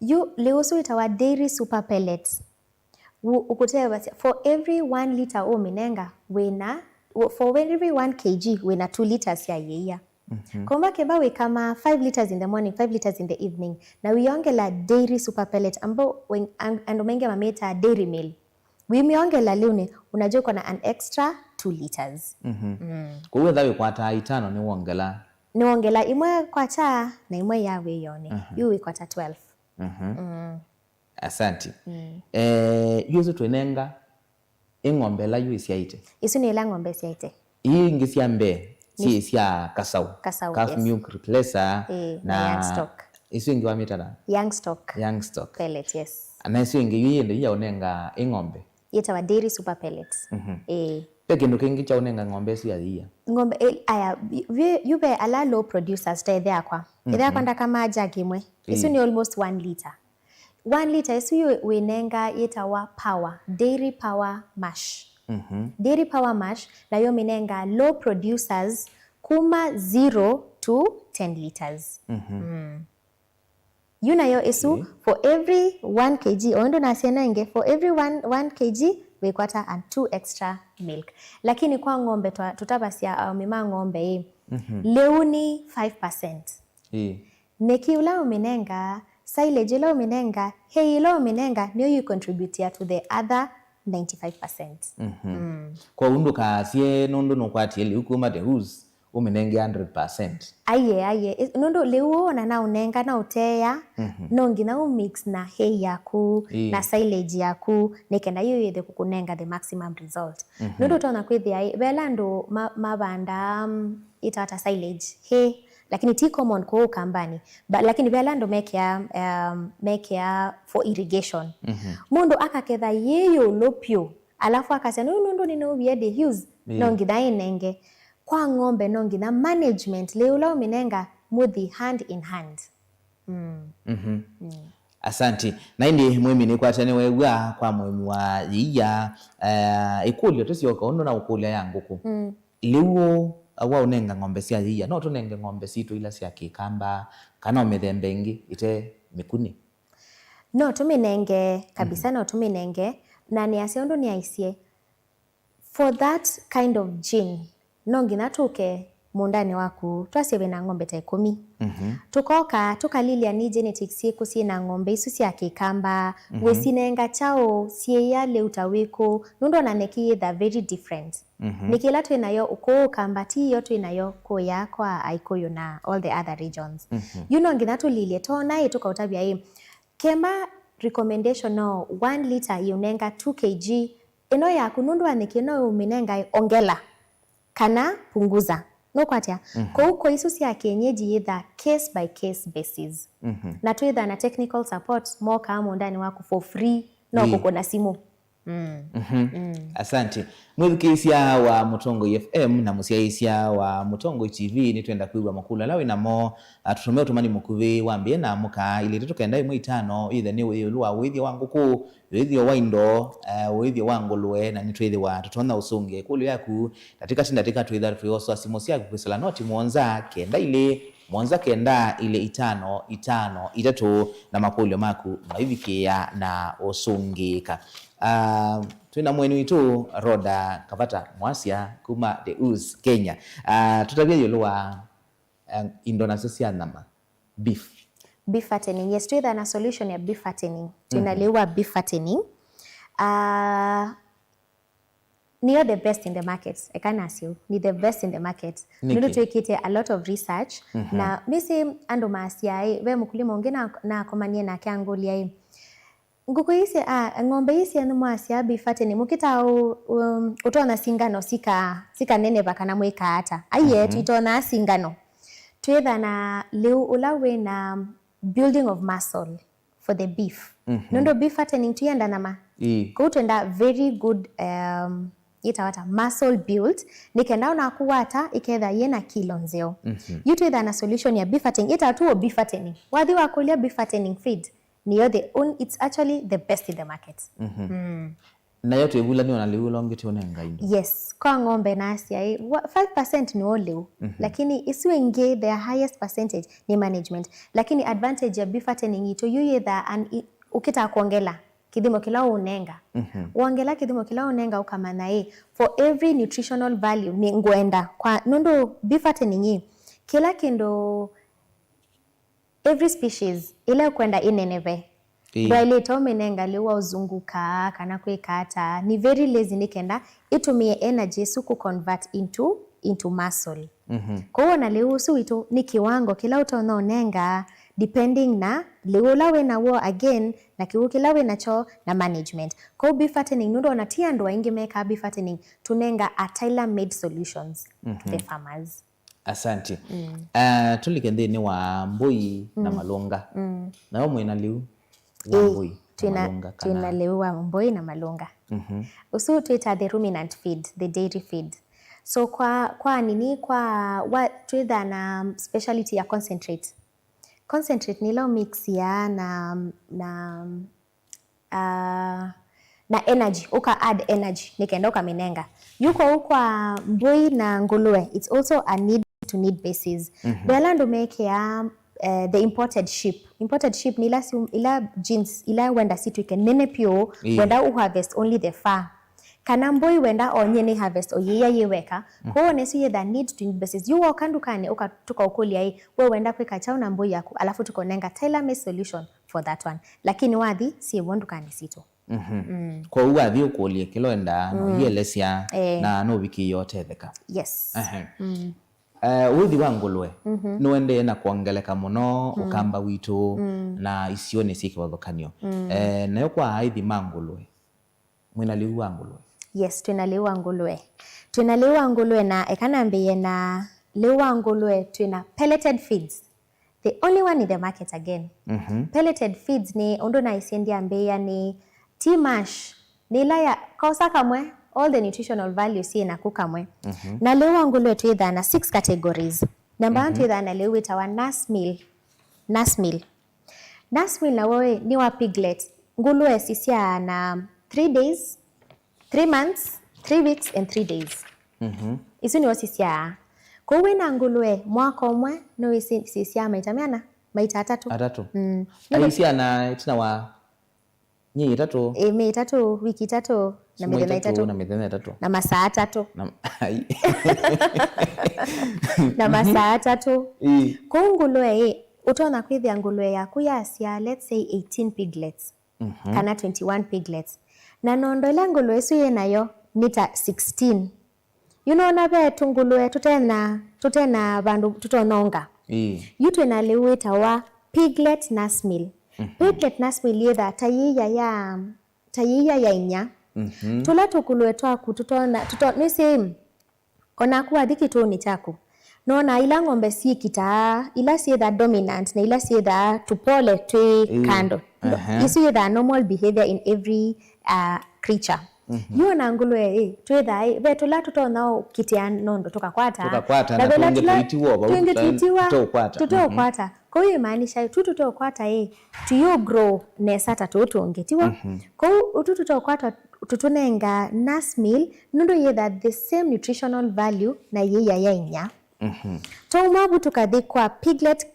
Yu lĩu ũsu wĩtawa dairy super pellets. Ũ-, ũkũtevasya, for every one liter ũmĩnenga wĩna, for every one K G wĩna two liters sya yĩia. Komba kĩva wĩkama five liters in the morning, five liters in the evening, na wĩongela dairy super pellet, ambao wen-, an-, andũ maingĩ mamĩtaa dairy meal. Wĩmĩongela lĩunĩ, unajua uko na an extra two liters. Kwoou wetha wĩkwataa itano nĩwongela. Nĩwongela imwe kwakya na imwe ya wĩonĩ. Yu wĩkwata twelve. Asanti. Eh, yu ĩsu twĩnenga ĩ ng'ombe ĩla yu ĩsyaĩte? Isu nĩ ila ng'ombe ĩsyaĩte. Ii ingĩ sya mbee syĩ sya kasaũ. Kasaũ, calf yes. Milk replacer. Ĩĩ, na na young stock. Isu ingĩ wamĩta na? Young stock. Young stock. Pellet, yes. Na isu ingĩ yu yĩndĩ yaũnenga ĩ ng'ombe? Yĩtawa dairy super pellet. Ĩĩ. Ve kĩndũ kĩngĩ kyaũnenga ng'ombe ĩsu ya yĩia? Ng'ombe, ĩ-, aya, yu, yu ve ala low producers ta ĩthe akwa. Ĩthe akwa ndakamaa jug ĩmwe. Isu nĩ almost one liter. One liter ĩsu yu wĩnenga yĩtawa power, dairy power mash. Dairy power mash nayo mĩnenga low producers kuma zero to ten liters. Yu nayo ĩsu, for every one K G, o ĩndĩ nasya nenge, for every one, one K G wĩkwata and two extra milk. Lakini kwa ng'ombe twa-, tũtavasya aũme ma ng'ombe ĩ, lĩu nĩ five percent. Ĩĩ. Nyeki ũla ũmĩnenga, silage ĩla ũmĩnenga, hay ĩla ũmĩnenga, nĩyo yu contributia to the other ninety-five percent. Kwoou ndũkasye nũndũ nũkwatie lĩu kuma the hoos, ũmĩnenge hundred percent. Aiye, aiye. Ĩ-, nũndũ lĩu ũũ ona naũnenga, naũteea, no nginya ũmix na hay yaku, na silage yaku, nĩ kenda yu yĩthe kũkũnenga the maximum result. Nũndũ ũtonya kwĩthĩa, ĩ, vela andũ ma-, mavandaa, mm, ĩtawa ta silage, hay, lakini ti common kũũ Ũkambanĩ. But, lakini ve ala andũ mekĩa, um, mekĩa for irrigation. Mũndũ akaketha yĩ yũlũ pyũ, alafu akasya, "Nũndũ, nũndũ nĩnũvie the hues, no nginya ĩnenge." Kwa ng'ombe no nginya management, lĩu ũla ũmĩnenga mũthi hand in hand. Asanti. Na ĩndĩ mũĩmi nĩkwatya nĩweew'a kwa mũĩmi wa yĩia, eh, ĩkũlyo tũsyoka ũndũ na ũkũlya ya ngũkũ. Lĩu ũũ, waũnenga ng'ombe sya yĩia, no tũnenge ng'ombe sitũ ila sya kĩkamba, kana o mĩthemba ĩngĩ ĩte mĩkunĩ? No tũmĩnenge kabisa, no tũmĩnenge, na nĩasya ũndũ nĩaisye, for that kind of gene, no nginya tũke mũũndanĩ waku, twasye wĩna ng'ombe ta ĩkũmi. Tũkoka, tũkalilya nĩ genetics syĩkũ syĩna ng'ombe isu sya kĩkamba, wĩsinenga kyaũ, syĩya lĩu ta wĩkũ, nũndũ ona nyeki yĩtha very different. Nyeki ĩla twĩ nayo ũkũũ Ũkamba ti yo twĩ nayo kũya kwa Aikũyũ na all the other regions. Yu no nginya tũlilye, tona ĩ, tũkaũtavya ĩ, kemba recommendation no one liter yĩũnenga two K G, ĩno yaku nũndũ wa nyeki ĩno ũmĩnenga ongela kana punguza. Nũkwatya? Kũu kwa isu sya kienyeji yĩtha case by case basis. Na twĩtha na technical support mokaa mũũndanĩ waku for free, no kũkũna simũ. Asante. Mwĩthukĩĩsya wa Mũtongoi F M na mũsyaĩĩsya wa Mũtongoi T V, nĩtwenda kwĩw'a makũlyo ala wĩ namo. Ah, tũtũme ũtũmani mũkuvĩ wambĩĩe na mũka ilĩ itatũ kenda ĩmwe itano, either nĩ ĩũlũ wa ũĩthyo wa ngũkũ, ũĩthyo wa indo, eh, ũĩthyo wa ngũlũe, na nĩtwĩthĩwa tũtonya ũsũngĩa ĩkũlyo yaku ndatĩka ti ndatĩka. Twĩtha tũyosoa simũ syaku kwĩsĩla noti mũonza kenda ilĩ, mũonza kenda ilĩ itano itano itatũ, na makũlyo maku maivikĩĩa na ũsũngĩĩka. Ah, twĩna mũeni witũ Rhoda Kavata Mwasya kuma The Us, Kenya. Ah, tũtavye ĩũlũ wa, eh, indo nasyo sya nyama, beef. Beef fattening, yes, twĩtha na solution ya beef fattening. Twĩna lĩu wa beef fattening. Ah, nĩyo the best in the market, eka nasyo, nĩ the best in the market. Nĩkĩ? Nũndũ twĩkĩte a lot of research, na mĩsĩ andũ masyaĩ, ve mũkulima ũngĩ na, nakomanie nake angũlya ĩ, ngũkũ ii sya, ah, ng'ombe ii syenyu mwasya beef fattening, mũkĩtaa ũ-, um, ũtonya singano sika, sikaneneva kana mwĩkaa ata? Aiye, twĩtonaa singano. Twĩtha na lĩu ũla wĩna building of muscle for the beef. Nũndũ beef fattening tũyenda nyama. Ĩĩ. Kũu twenda very good, um, yĩtawa ta muscle build, nĩ kenda onaku wata ĩketha yĩna kilo nzeo. Mhm. Yu twĩthaa na solution ya beef fattening, yĩtawa tu beef fattening. Wathi wakũlya beef fattening feed, nĩyo the on, it's actually the best in the market. Mhm. Mm. Nayo twĩvulany'a ona lĩu ũla ũngĩ tũnenga indo. Yes, kwa ng'ombe nasya ĩ, wa- five percent nĩwo lĩu. Mhm. Lakini isu ingĩ, their highest percentage nĩ management. Lakini advantage ya beef fattening itũ yu yĩthaa an- i- ũkĩtaa kwongela kĩthimo kĩla ũũnenga. Mhm. Wongela kĩthimo kĩla ũũnenga ũkamanya ĩ, for every nutritional value nĩ ngwenda kwa, nũndũ beef fattening ĩ, kĩla kĩndũ, every species ĩla ũkwenda ĩneneve, ĩĩ, ndwaĩlĩte ũmĩnenga lĩu wa ũzunguka kana kwĩka ata. Nĩ very lazy nĩ kenda ĩtũmĩe energy ĩsu kũ convert into, into muscle. Mhm. Kwoou ona lĩu ũsu witũ nĩ kĩwango kĩla ũtonya ũnenga depending na lĩu ũla wĩ naw'o again, na kĩw'ũ kĩla wĩ nakyo na management. Kwoou beef fattening, nũndũ ona ti andũ aingĩ mekaa beef fattening, tũnenga a tailor-made solutions to the farmers. Asante. Mm. Uh, tũlike nthĩnĩ wa mbũi na malũnga. Mm. Nayo mwĩna lĩu wa mbũi na malũnga kana? Twĩna lĩu wa mbũi na malũnga. Mhm. Ũsu twĩta the ruminant feed, the dairy feed. So kwa, kwa nini, kwa wa, twĩthaa na speciality ya concentrate. Concentrate nĩ ĩla ũmixia na, na, ah, na energy, ũka add energy nĩ kenda ũkamĩnenga. Yu kwoou kwa mbũi na ngũlũe, it's also a need to need basis. Mhm. Ve ala andũ mekĩaa, eh, the imported sheep. Imported sheep nĩ ila, ila genes ila wenda situĩke nene pyũ, ĩĩ, wenda u harvest only the fur. Kana mbũi wenda onyie nĩ harvest o yĩia yĩ weka. Mm. Kwoou ona ĩsu yĩthaa need to need basis. Yu woka ndukanĩ ũka-, tũkaũkũlya ĩ, we wenda kwĩka kyaũ na mbũi yaku, alafu tũkonenga tailor-made solution for that one. Lakini wathi, syĩvo ndukanĩ sitũ. Mhm. Mm. Kwoou wathi ũkũlye kĩla wendaa, na ũielesya, eh, na nũvikĩie ũtetheka. Yes. Ehe. Mm. Eh, ũithi wa ngũlũe nĩũendee na kwongeleka mũno Ũkamba witũ na isionĩ syĩ kĩvathũkany'o. Mm. Eh, nayo kwa aithi ma ngũlũe, mwĩna lĩu wa ngũlũe? Yes, twĩna lĩu wa ngũlũe. Twĩna lĩu wa ngũlũe, na eka nambĩĩe na lĩu wa ngũlũe, twĩna pelleted feeds. The only one in the market again. Mhm. Pelleted feeds nĩ ũndũ naisye ndyambĩĩa nĩ ti mash, nĩ ĩla ya kosa kamwe, all the nutritional value syĩ naku kamwe. Mhm. Na lĩu wa ngũlũe twĩthaa na six categories. Number one, mhm, twĩthaa na lĩu wĩtawa nurse meal. Nurse meal. Nurse meal naw'o ĩ, nĩ wa piglet. Ngũlũe sisyaa na three days, three months, three weeks and three days. Mhm. Isu nĩo sisyaa. Kwoou wĩna ngũlũe mwaka ũmwe, no wĩsĩ sisyaa maita meana? Maita atatũ. Atatũ. Mm. Aisyaa na ĩtina wa myei ĩtatũ? Ĩ, myei ĩtatũ, wiki itatũ, na mĩthenya ĩtatũ, na mĩthenya ĩtatũ. Na masaa atatũ. Na, ai. Na masaa atatũ. Ĩ. Kwoou ngũlũe ĩ, ũtonya kwĩthĩa ngũlũe yaku yasyaa, let's say, eighteen piglets. Mhm. Kana twenty-one piglets. Na nondo ĩla ngũlũe ĩsu yĩ nayo nĩ ta sixteen. Yu nona ve tũngũlũe tũtena, tũtena vandũ tũtononga. Ĩĩ. Yu twĩna lĩu wĩtawa piglet nurse meal. Mhm. Piglet nurse meal yĩthaa ta yĩia ya, ta yĩia ya inya. Mhm. Tũla tũngũlũe twaku tũtona, tũto-, nĩsĩ, onaku wathi kĩtũũnĩ kyaku, nona ila ng'ombe syĩkitaa, ila syĩthaa dominant na ila syĩthaa tũpole twĩ, ĩĩ, kando. Aha. Isu yĩthaa normal behavior in every, uh, creature. Mhm. Yu ona ngũlũe ĩ, twĩthaa ĩ, ve tũla tũtonya ũkitĩa nondo tũkakwata. Tũkakwata, na ve tũla tũngĩ tũla tũitiwa o vau, tũngĩ tũta-, tũitiwa, tũtaũkwata. Tũtaũkwata. Mhm. Kwoou imaanisha tu tũtaũkwata ĩ, tũyũ grow nesa ta tũũ tũngĩ, tiw'o? Mhm. Kwoou ũtu tũtaũkwata tũtũnenga nurse meal, nũndũ yĩthaa the same nutritional value na yĩia ya inya. Mhm. Twauma vu tũkathi kwa piglet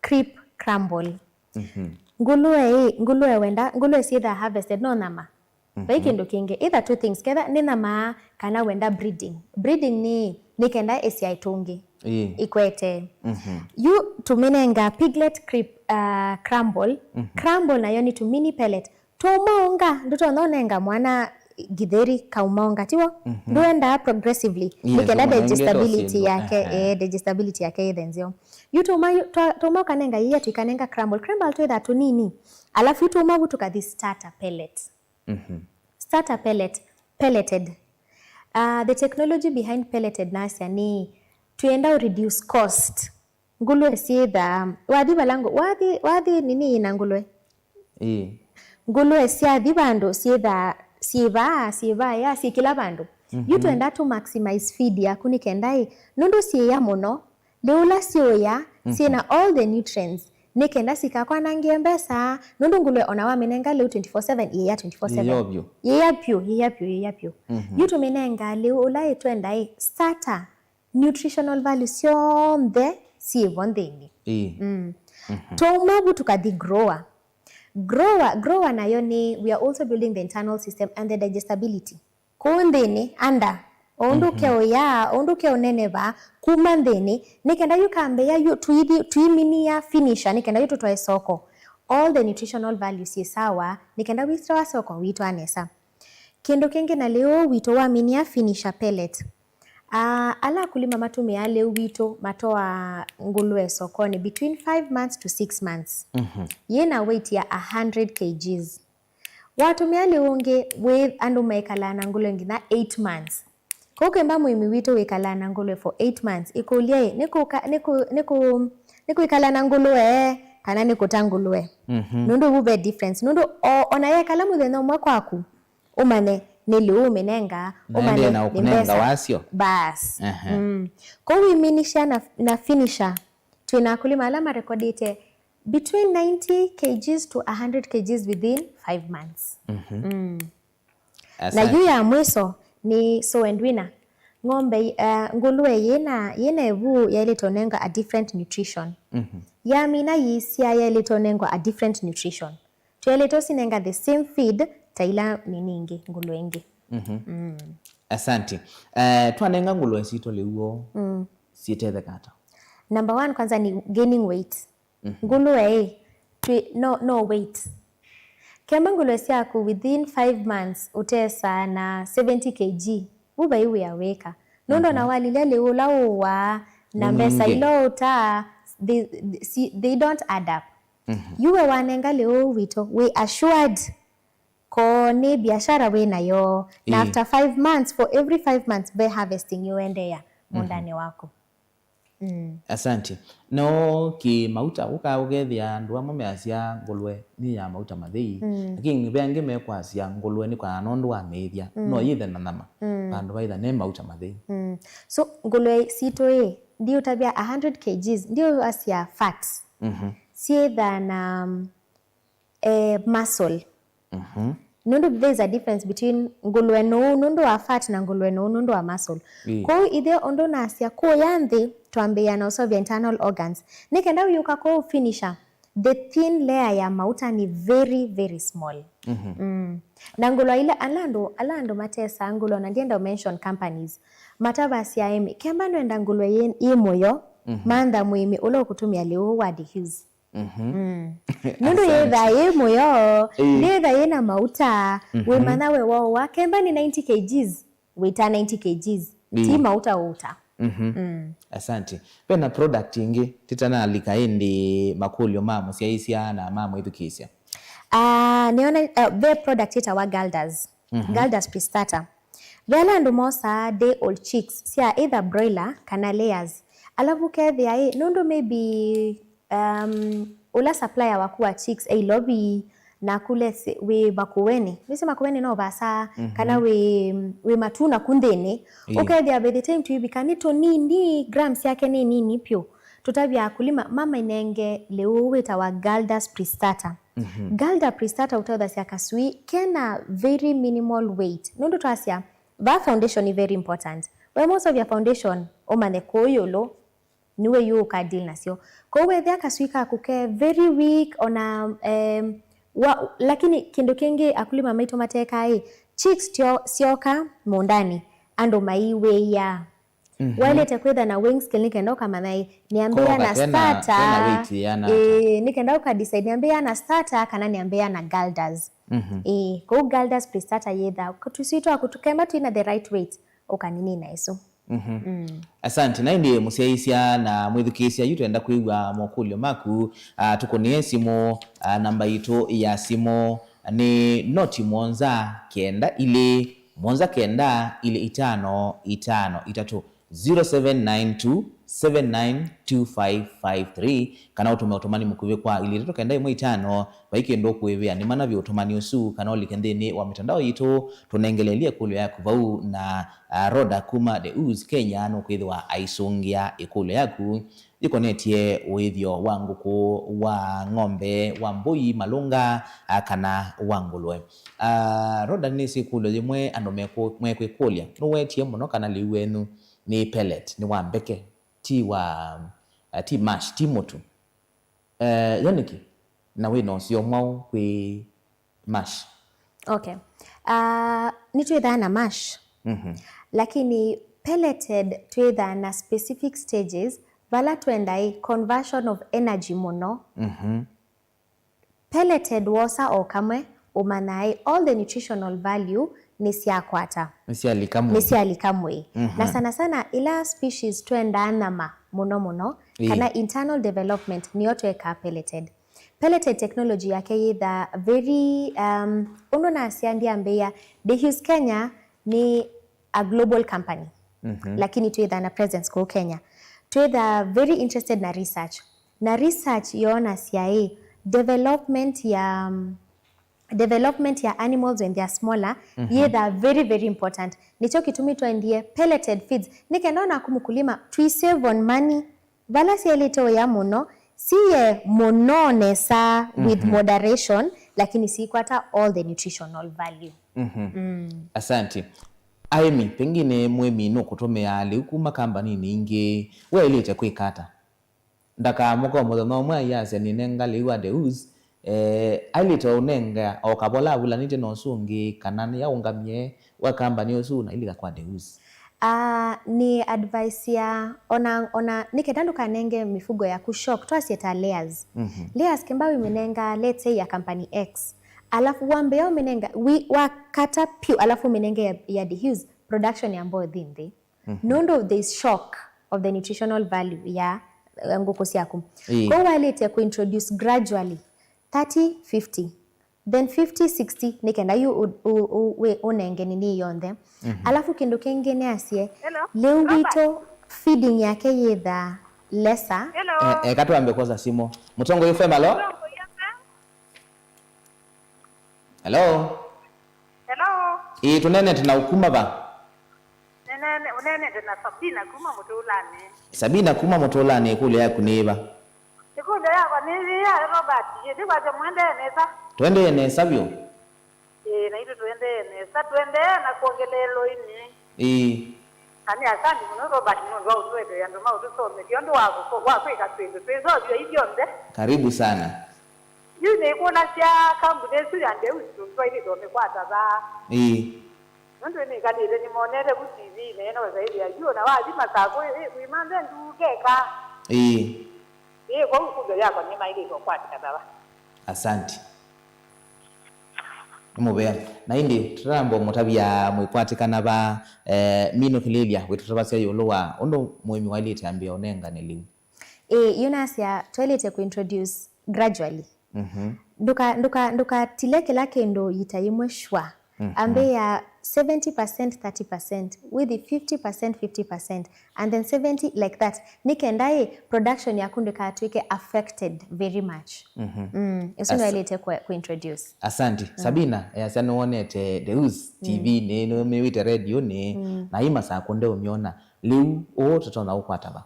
creep crumble. Mhm. Ngũlũe ĩ, ngũlũe wenda, ngũlũe syĩthaa harvested, no nyama. Mhm. Vai kĩndũ kĩngĩ, either two things, ketha nĩ nyama kana wenda breeding. Breeding nĩ, nĩ kenda ĩsyae tũngĩ. Ĩĩ. Ĩkwete. Mhm. Yu tũmĩnenga piglet creep, uh, crumble. Mhm. Crumble nayo nĩ tũ mini pellet. Tũmaonga, ndũtonya ũnenga mwana gĩtheri kaumaonga, tiw'o? Mhm. Ndũendaa progressively. Yes, nĩ kenda ũmanenge digestibility tũsyĩndũ. Yake, aha, eh, digestibility yake ĩthe nzeo. Yu tũma, twa-, tũma ũkanenga yĩia tũikanenga crumble. Crumble twĩthaa tũnini. Alafu yu tũma vu tũkathi starter pellet. Mhm. Starter pellet, pelleted. Uh, the technology behind pelleted nasya nĩ twĩenda ũ reduce cost. Ngũlũe syĩthaa, wathi vala ngũ-, wathi, wathi nini yĩna ngũlũe? Ĩĩ. Ngũlũe syathi vandũ syĩthaa, syĩvaa, syĩvaya, syĩ kĩla vandũ. Yu twenda tu maximize feed yaku nĩ kenda ĩ, nũndũ syĩya mũno, lĩu ũla syĩũya syĩna all the nutrients, nĩ kenda sikakwanangie mbesa, nũndũ ngũlũe ona wamĩnenga lĩu twenty-four seven, yĩya twenty-four seven. Yĩya vyũ. Yĩya vyũ, yĩya vyũ, yĩya vyũ. Yu tũmĩnenga lĩu ũla ĩtwenda ĩ, starter nutritional value syonthe syĩ vo nthĩnĩ. Ĩĩ. Mm. Twauma vu tũkathi grower. Grower, grower nayo nĩ, we are also building the internal system and the digestibility. Kũu nthĩnĩ, under, o ũndũ ũkeũya, o ũndũ ũkeũneneva, kuma nthĩnĩ, nĩ kenda yu kambĩĩa yu, tũithi, tũiminia finisher, nĩ kenda yu tũtwae soko. All the nutritional values syĩ sawa, nĩ kenda wĩsĩtawa soko wĩtwaa nesa. Kĩndũ kĩngĩ na lĩu witũ waminia finisher pellet. Ah, ala akulima matũmĩaa lĩu witũ matoaa ngũlũe sokonĩ between five months to six months. Yĩna weight ya a hundred kilograms. Watũmĩa lĩu ũngĩ, wĩ andũ mekalaa na ngũlũe nginya eight months. Kũu kemba mũĩmi witũ wĩkalaa na ngũlũe for eight months, ĩkũlya ĩ, nĩ kũka-, nĩ kũ-, nĩ kũ-, nĩ kwĩkala na ngũlũe kana nĩ kũta ngũlũe? Nũndũ vu ve difference. Nũndũ o, ona yekala mũthenya ũmwe kwaku, ũmanye nĩ lĩu ũmĩnenga, na ũmanye ĩndĩ na nĩ ũkũnenga mbesa wasyo. Bas. Ehe. Mm. Kũu wĩminisha na, na finisher, twĩ na akulima ala marekodĩte between ninety kilograms to a hundred kilograms within five months. Mm. Na yu ya mwiso nĩ sow and weaner. Ng'ombe, uh, ngũlũe yĩna, yĩna ĩvu yaĩlĩte ũnengwa a different nutrition. Yamina yĩisya yaĩlĩte ũnengwa a different nutrition. Twaĩlĩte ũsinenga the same feed ta ila nini ingĩ, ngũlũe ingĩ. Asante. Eh, twanenga ngũlũe sitũ lĩu, syĩtetheka ata? Number one, kwanza ni gaining weight. Ngũlũe ĩ, twĩ, no, no weight. Kemba ngũlũe syaku within five months ũtesa na seventy kilograms, vu vai wĩa wĩka. Nũndũ ona walilya lĩu ũla ũwaa na mbesa ila ũtaa, they, they, si, they don't add up. Yu we wanenga lĩu witũ, wĩ assured ko nĩ biashara wĩ nayo. Na after five months, for every five months, ve harvesting yũendeea mũndanĩ waku. Asante. No kĩ mauta, ũkaa ũkethĩa andũ amwe measya ngũlũe nĩ ya mauta mathei, lakini ve angĩ mekwasya ngũlũe nĩ kwa nũndũ wa mĩĩthya, no yĩthe na nyama. Vandũ vaitha ne mauta mathei. So, ngũlũe sitũ ĩ, ndiũtavya a hundred kilograms, ndiũasya fats. Syĩtha na, um, eh, muscle. Nũndũ there is a difference between ngũlũe nũũ nũndũ wa fat na ngũlũe nũũ nũndũ wa muscle. Kwoou ithyĩ ũndũ nasya kũya nthĩ, twambĩĩa na ũseũvya internal organs. Nĩ kenda ũyũka kũu finisher, the thin layer ya mauta nĩ very, very small. Mm. Na ngũlũe ila, ala andũ, ala andũ matesaa ngũlũe, na ndienda mention companies, matavasya aĩmi, kemba ndwenda ngũlũe yĩ, yĩ mũyo, mantha mũĩmi ũla ũkũtũmĩa lĩu wa dehues. Nũndũ yĩthaa yĩ mũyo, ndĩthaa yĩ na mauta, wĩmanya we waũa, kemba nĩ ninety kilograms, wĩta ninety kilograms, ti mauta ũũta. Asante. Ve na product ĩngĩ, tĩtanalika ĩndĩ makũlyo ma mũsyaĩĩsya na ma mwĩthukĩĩsya? Ah, nĩona, uh, ve product ĩtawa Galdas. Galdas Pristata. Ve ala andũ mosaa day old chicks sya either broiler kana layers. Alavu kethĩa ĩ, nũndũ maybe, um, ũla supplier waku wa chicks e Ilovi, naku let's say wĩ Makueni. Wĩsĩ Makueni no vasaa, kana wĩ, wĩ matu naku nthĩnĩ. Ũkethĩa by the time tũivika nĩ tũnini, grams yake nĩ nini pyũ. Tũtavya akulima mamainenge lĩu wĩtawa Galdas Pristata. Galda Pristata ũtethasya kasui kena very minimal weight. Nũndũ twasya, va foundation is very important. We mosovya foundation, ũmanye kũũ ĩũlũ, nĩwe yu ũka deal nasyo. Kwoou wethĩa kasui kaku ke very weak, ona, em, wa, lakini kĩndũ kĩngĩ akulima maitũ matekaa ĩ, chicks tyo, syoka mũũndanĩ, andũ maiwĩĩa. Waĩlĩte kwĩtha na weighing scale nĩ kenda ũkamanya ĩ, nĩambĩĩa na starter, ĩ, nĩ kenda ũka decide nĩambĩĩa na starter kana nĩambĩĩa na Galdas. Ĩ, kũu Galdas Pristata yĩtha, tũsui twaku tũkemba twĩna the right weight, ũkanini na ĩsu. Asante. Na ĩndĩ mũsyaĩĩsya na mwĩthukĩĩsya yu twenda kwĩw'a mokũlyo maku, ah, tũkũnĩe simũ, ah, namba yitũ ya simũ nĩ noti mũonza kenda ilĩ, mũonza kenda ilĩ itano itano itatũ, zero seven nine two, seven nine two five five three, kana ũtũme ũtũmani mũkuvĩ kwa ilĩ itatũ kenda ĩmwe itano. Vai kĩndũ ũkũĩvĩa, nĩ mana vyũ ũtũmani ũsu, kana ũlike nthĩnĩ wa mĩtandao yitũ, tũnengeleelye ĩkũlyo yaku vau, na, ah, Rhoda kuma The Ooze Kenya nũkwĩthĩwa aisũngĩa ĩkũlyo yaku yĩkonetye ũĩthyo wa ngũkũ, wa ng'ombe, wa mbũi, malũnga, ah, kana wa ngũlwe. Ah, Rhoda, nĩsĩ ĩkũlyo yĩmwe andũ mekwĩ-, mekwĩkũlya, nũwetie mũno kana lĩu wenyu nĩ pellet, nĩ wa mbeke, ti wa, eh, ti mash, ti mũtu. Eh, yo nĩkĩ? Na wĩ na ũseo mwaũ kwĩ mash? Okay. Uh, nĩtwĩthaa na mash. Mhm. Lakini pelleted twĩthaa na specific stages, vala twenda ĩ conversion of energy mũno. Mhm. Pelleted wosa o kamwe, ũmanyae all the nutritional value nĩsyakwata. Nĩsyalika mwĩĩ. Nĩsyalika mwĩĩ. Mhm. Na sana sana ila species twendaa nyama mũno mũno, ĩĩ, kana internal development, nĩyo twekaa pelleted. Pelleted technology yake yĩthaa very, um, ũndũ nasya ndyambĩĩa, The Ooze Kenya nĩ a global company. Mhm. Lakini twĩthaa na presence kũu Kenya. Twĩthaa very interested na research. Na research yoonasya ĩ, development ya, um, development ya animals when they are smaller, mhm, yĩthaa very, very important. Nĩkyo kĩtumi twendie pelleted feeds. Nĩ kenda onaku mũkulima, twi save on money. Vala syaĩlĩte ũya mũno, siye mũno nesa with, mhm, moderation, lakini sikwata all the nutritional value. Mhm. Mm. Asante. Aĩmi, pengine mũĩmi nũkũtũmĩa lĩu kuma kambaninĩ ingĩ, we aĩlĩte kwĩka ata? Ndakamũka mũthenya ũmwe aiasya, "Nĩnenga lĩu wa The Ooze," eh, aĩlĩte ũnenga o kavola avulanĩtye na ũsu ũngĩ, kana nĩyaũngamie wa kambani ũsu na ilika kwa The Ooze? Ah, nĩ advice ya, ona, ona, nĩ kenda ndũkanenge mĩfugo yaku shock, twasyĩta layers. Mhm. Layers kĩmba wĩmĩnenga, let's say, ya company X. Alafu wambĩa ũmĩnenga, wi-, wakata pyũ, alafu ũmĩnenge ya, ya The Ooze, production ya mboo ĩthi nthĩ. Mhm. Nũndũ there is shock of the nutritional value ya, eh, ngũkũ syaku. Ĩĩ. Kwoou waĩlĩte kũintroduce gradually, thirty fifty, then fifty sixty, nĩ kenda yu ũ-, ũ-, ũ-, wĩ-, ũnenge nini yonthe. Mhm. Alafu kĩndũ kĩngĩ nĩasye, hello, lĩu Robert, witũ feeding yake yĩthaa lesser. Hello. Eh, eka twambe kwosa simũ. Mũtongoi F M, alo? Mũtongoi F M. Hello? Hello? Ĩĩ, tũneenete na ũkuma va? Nene-, ũneenete na Sabina kuma Mũtũlanĩ. Sabina kuma Mũtũlanĩ, ĩkũlyo yaku nĩ ĩva? Ĩkũlyo yakwa nĩ yĩĩ, Robert, yĩthĩ kwasya mũendee nesa? Tũendee nesa vyũ. Ĩĩ, naitũ tũendee nesa, tũendee na kwongeleelwa ini. Ĩĩ. Na nĩ asanti mũno, Robert, nũndũ wa ũtũetee andũ ma ũtũsomethya ũndũ wa kũko-, wa kwĩka twĩndũ twĩsovya ithyonthe. Karibu sana. Yu nĩkũnasya kambuni ĩsu ya Ndeus twaĩlĩte ũmĩkwata vaa. Ĩĩ. Nũndũ nĩkalĩte nĩmonete vu T V-inĩ, ĩno ĩkaĩthĩa yu na wathi Masakũ, ĩ, ĩ, wĩmanthe ndukeka. Ĩĩ. Ĩĩ, kwoou ĩkũlyo yakwa nĩmaĩlĩte ũkwatĩka vaa. Asanti. Nĩ mũvea. Na ĩndĩ, tũtamba ũmũtavya mwĩkwatĩkana va, eh, minũkĩlĩlya wĩtũtavasya ĩũlũ wa ũndũ mũĩmi waĩlĩte ambĩa ũnengane lĩu. Ĩĩ, yu nasya twaĩlĩte kũintroduce gradually. Mhm. Ndũka-, ndũka-, ndũkatile kĩla kĩndũ yita yĩmwe sure. Mhm. Ambĩĩa seventy percent, thirty percent, with fifty percent, fifty percent, and then seventy, like that. Nĩ kenda ĩ, production yaku ndĩkatw'ĩke affected very much. Mhm. Mm, ũsu nĩwaĩlĩte kũ-, kũintroduce. Asanti. Mm. Sabina, easya nĩwonete The Ooze T V-nĩ, nĩwĩw'ĩte radio-nĩ, mm, na ĩ Masakũ ndeũmyona. Lĩu ũũ tũtonya ũkwata va?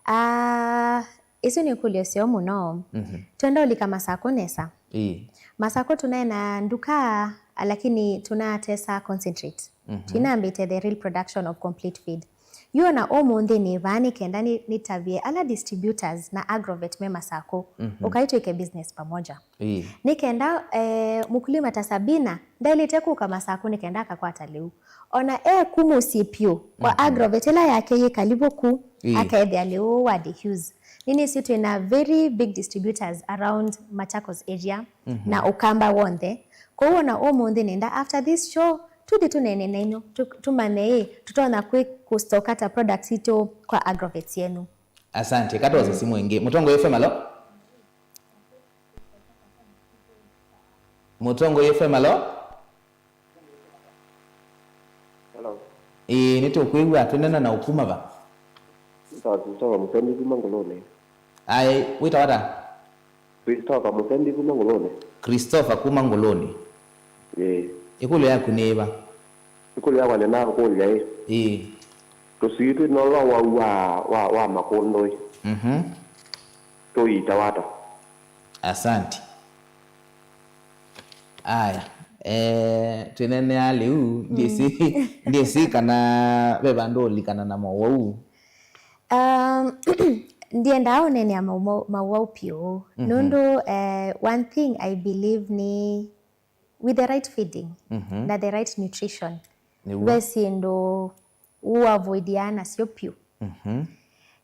Ah, ĩsu nĩ ĩkũlyo seo mũno. Mhm. Twenda ũlika Masakũ nesa. Ĩĩ. Masakũ tũnaĩ na nduka, lakini tũnatesa concentrate. Mhm. Twinambĩte the real production of complete feed. Yu ona ũmũnthĩ nĩ vaa nĩ kenda nĩ-, nĩtavye ala distributors na agrovet me Masakũ. Mhm. Ũkai twĩke business pamoja. Ĩĩ. Nĩ kenda, eh, mũkulima ta Sabina ndaĩlĩte kũka Masakũ nĩ kenda akakwata lĩu. Ona e ku mũsyĩ pyũ kwa, mhm, agrovet ĩla yake yĩ kalivũ ku, ĩĩ, akaethĩa lĩu wa The Ooze. Nĩnĩsĩ twĩ na very big distributors around Machakos area, mhm, na Ũkamba w'onthe. Kwoou ona ũmũnthĩ nenda after this show, tũthi tũneene nainyu, tũ-, tũmanye ĩ, tũtonya kwĩ kũstock ata products itũ kwa agrovet yenyu. Asante. Katwose, mm, simũ ĩngĩ. Mũtongoi F M, alo? Mũtongoi F M, alo? Hello. Ĩĩ, nĩtũkwĩw'a, twĩneena na ũkuma va? Nĩtawa Christopher Mũsembi kuma Ngũlũnĩ. Aĩ, wĩtawa ata? Christopher Mũsembi kuma Ngũlũnĩ. Christopher kuma Ngũlũnĩ. Ĩĩ. Ĩkũlyo yaku nĩ ĩva? Ĩkũlyo yakwa nĩnakũlya ĩ. Ĩĩ. Tũswii twĩ na ũla wau wa, wa, wa makũndũ ĩ. Mhm. Tũiitawa ata? Asante. Aya. Eh, twĩneenea lĩu, ndyĩsĩ, ndyĩsĩ kana ve vandũ ũlikana na mowau. Um, ndiendaa ũneenea mau-, mau-, mowau pyũ. Mhm. Nũndũ, eh, one thing I believe nĩ with the right feeding, mhm, na the right nutrition, nĩw'o, ve syĩndũ ũavoidiaa nasyo pyũ. Mhm.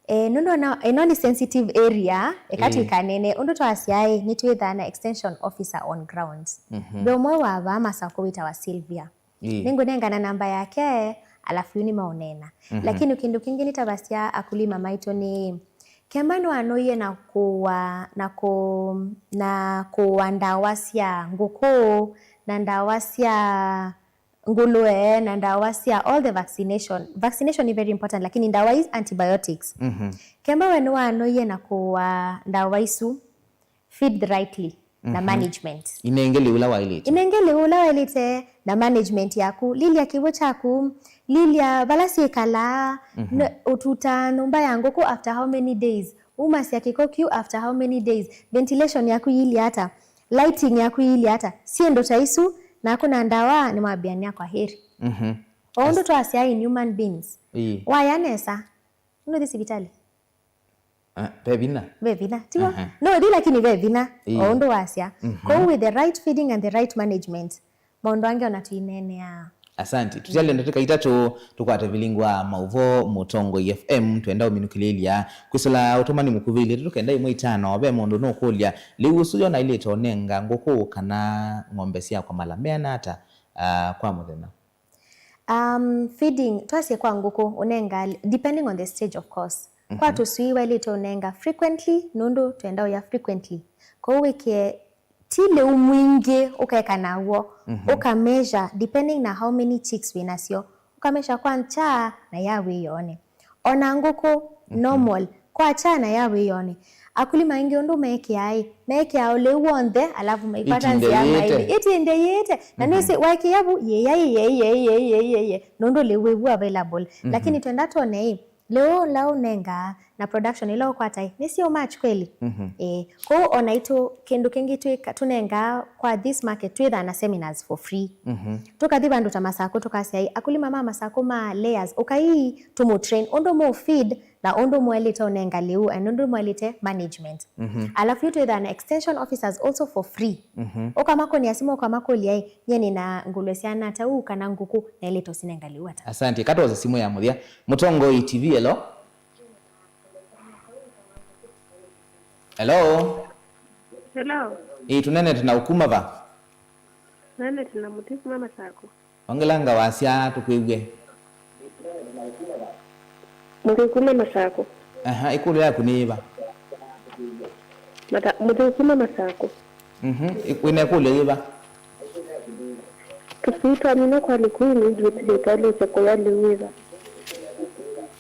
Eh, nũndũ ona, ĩno nĩ sensitive area, eka, ĩĩ, tũikanene. Ũndũ twasyaĩ, nĩtwĩthaa na extension officer on ground. Mhm. Ve ũmwe wa vaa Masakũ wĩtawa Sylvia. Ĩĩ. Nĩngũnengana namba yake, alafu yu nĩmaũneena. Mhm. Lakini kĩndũ kĩngĩ nĩtavasya akulima maitũ nĩ, kemba nĩwanũie na kũũa, na kũ-, na kũũa ndawa sya ngũkũ, na ndawa sya ngũlũe, na ndawa sya all the vaccination. Vaccination is very important, lakini ndawa is antibiotics. Mhm. Kemba we nĩwanũie na kũũa ndawa isu, feed rightly na, mhm, management. Inenge lĩu ũla waĩlĩte. Inenge lĩu ũla waĩlĩte na management yaku. Lilya kĩw'ũ kyaku, lilya vala syĩkalaa, mhm, nĩ-, ũtutaa nyũmba ya ngũkũ after how many days? Umasya kĩko kyu after how many days? Ventilation yaku yĩilye ata? Lighting yaku yĩilye ata? Syĩndũ ta isu, naku na ndawa nĩmwambĩanĩa kwa heri. Mhm. O ũndũ twasyaa in human beings. Ĩĩ. Waya nesa, nũthi sivitalĩ? Ah, ve vinya? Ve vinya. Tiw'o? Aha. No, thi lakini ve vinya. Ĩĩ. O ũndũ wasya. Mhm. Kwoou with the right feeding and the right management, maũndũ angĩ ona tũineeneaa. Asante. Tũsyaĩle ndatĩka itatũ tũkwate vilingi wa maũvoo Mũtongoi F M, twenda ũminũkĩlĩĩlya kwĩsĩla ũtũmani mũkuvĩ ilĩ tũkenda ĩmwe itano. Ve mũndũ nũkũlya, lĩu ũsu yo naĩlĩte ũnenga ngũkũ kana ng'ombe syakwa mala meana ata, ah, kwa mũthenya? Um, feeding, twasye kwa ngũkũ, ũnenga, depending on the stage, of course. Kwa, mhm, tũswii waĩlĩte ũnenga frequently, nũndũ twenda ũya frequently. Kwoou wĩkĩe ti lĩu mwingĩ ũkeka naw'o, mhm, ũka measure depending na how many chicks wĩ nasyo. Ũka measure kwa ncha na ya wĩoone. Ona ngũkũ, mhm, normal, kwa ncha na ya wĩoone. Akulima aingĩ ũndũ meekĩaa ĩ, meekĩaa o lĩu w'onthe, alafu maikwata nzĩa maĩlĩ. Ĩtindĩĩte. Ĩtindĩĩte. Na, mhm, nĩsĩ waĩkĩĩa vu, yĩya, yĩya, yĩya, yĩya, yĩya, yĩya, nũndũ lĩu wĩ vu available. Mhm. Lakini twenda twone ĩ, lĩu ũla ũnengaa na production ĩla ũkwata ĩ, nĩ sio match kweli? Mhm. Ĩĩ. Kwoou o naitũ kĩndũ kĩngĩ twĩka-, tũnengaa kwa this market, twĩthaa na seminars for free. Mhm. Tũkathi vandũ ta Masakũ, tũkasya ĩ, akulima ma Masakũ ma layers, ũkai tũmũ train ũndũ mũ feed na ũndũ mwaĩlĩte ũnenga lĩu, and ũndũ mwaĩlĩte management. Mhm. Alafu yu twĩthaa na extension officers also for free. Mhm. Ũkamakũnĩa simũ, ũkamakũlya ĩ, nyie nĩ na ngũlwe syana ata ũu kana ngũkũ, naĩlĩte ũsinenga lĩu ata? Asante. Katose simũ ya mũthya. Mũtongoi T V, hello? Hello? Hello? Ĩĩ, tũneenete na ũkuma va? Neenete na Mũthĩ kuma Masakũ. Ongelanga wasya tũkwĩw'e. Mũthĩ kuma Masakũ. Aha, ĩkũlyo yaku nĩ yĩva? Mata-, Mũthĩ kuma Masakũ. Mhm, ĩ-, wĩna ĩkũlyo yĩva? Tũswii twamina kwalĩkw'a immediately twaĩlĩte kũya lĩu wĩva?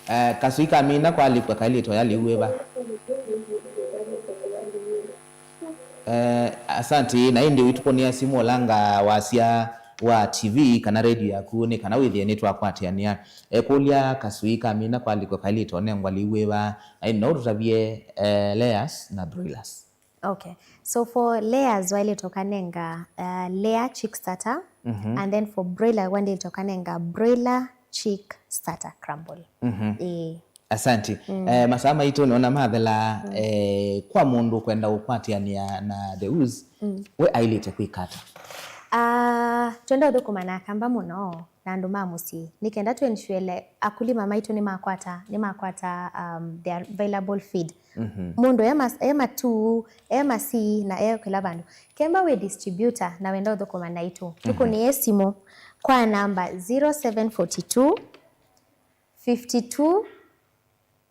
Eh, kaswii kamina kwalĩkw'a kaĩlĩte ũya lĩu wĩva? Eh, asante, na ĩndĩ wĩtũkũnĩa simũ ũlanga wasya wa T V kana radio yaku nĩ kana wĩthĩe nĩtwakwatĩanĩa. Ekũlya, kaswii kamina kwalĩkw'a kaĩlĩte ũnengwa lĩu wĩva? Na ĩndĩ no ũtũtavye, eh, layers na broilers. Okay. So for layers, waĩlĩte ũkanenga, uh, layer chick starter, mhm, and then for broiler, waĩlĩte ũkanenga broiler chick starter crumble. Mhm. Ĩĩ. Asante. Mm. Eh, masaa maitũ nĩona mathela, mm, eh, kwa mũndũ kwenda ũkwatĩanĩa na The Ooze, mm, we aĩlĩte kwĩka ata? Ah, twenda ũthũkũma na Akamba mũno na andũ ma mũsyĩ, nĩ kenda tũ ensure akulima maitũ nĩmakwata, nĩmakwata, um, the available feed. Mhm. Mũndũ e mas-, e matuu, e masii, na e kĩla vandũ. Kemba wĩ distributor na wenda ũthũkũma naitũ, mhm, tũkũnĩe simũ kwa namba zero seven four two, fifty two,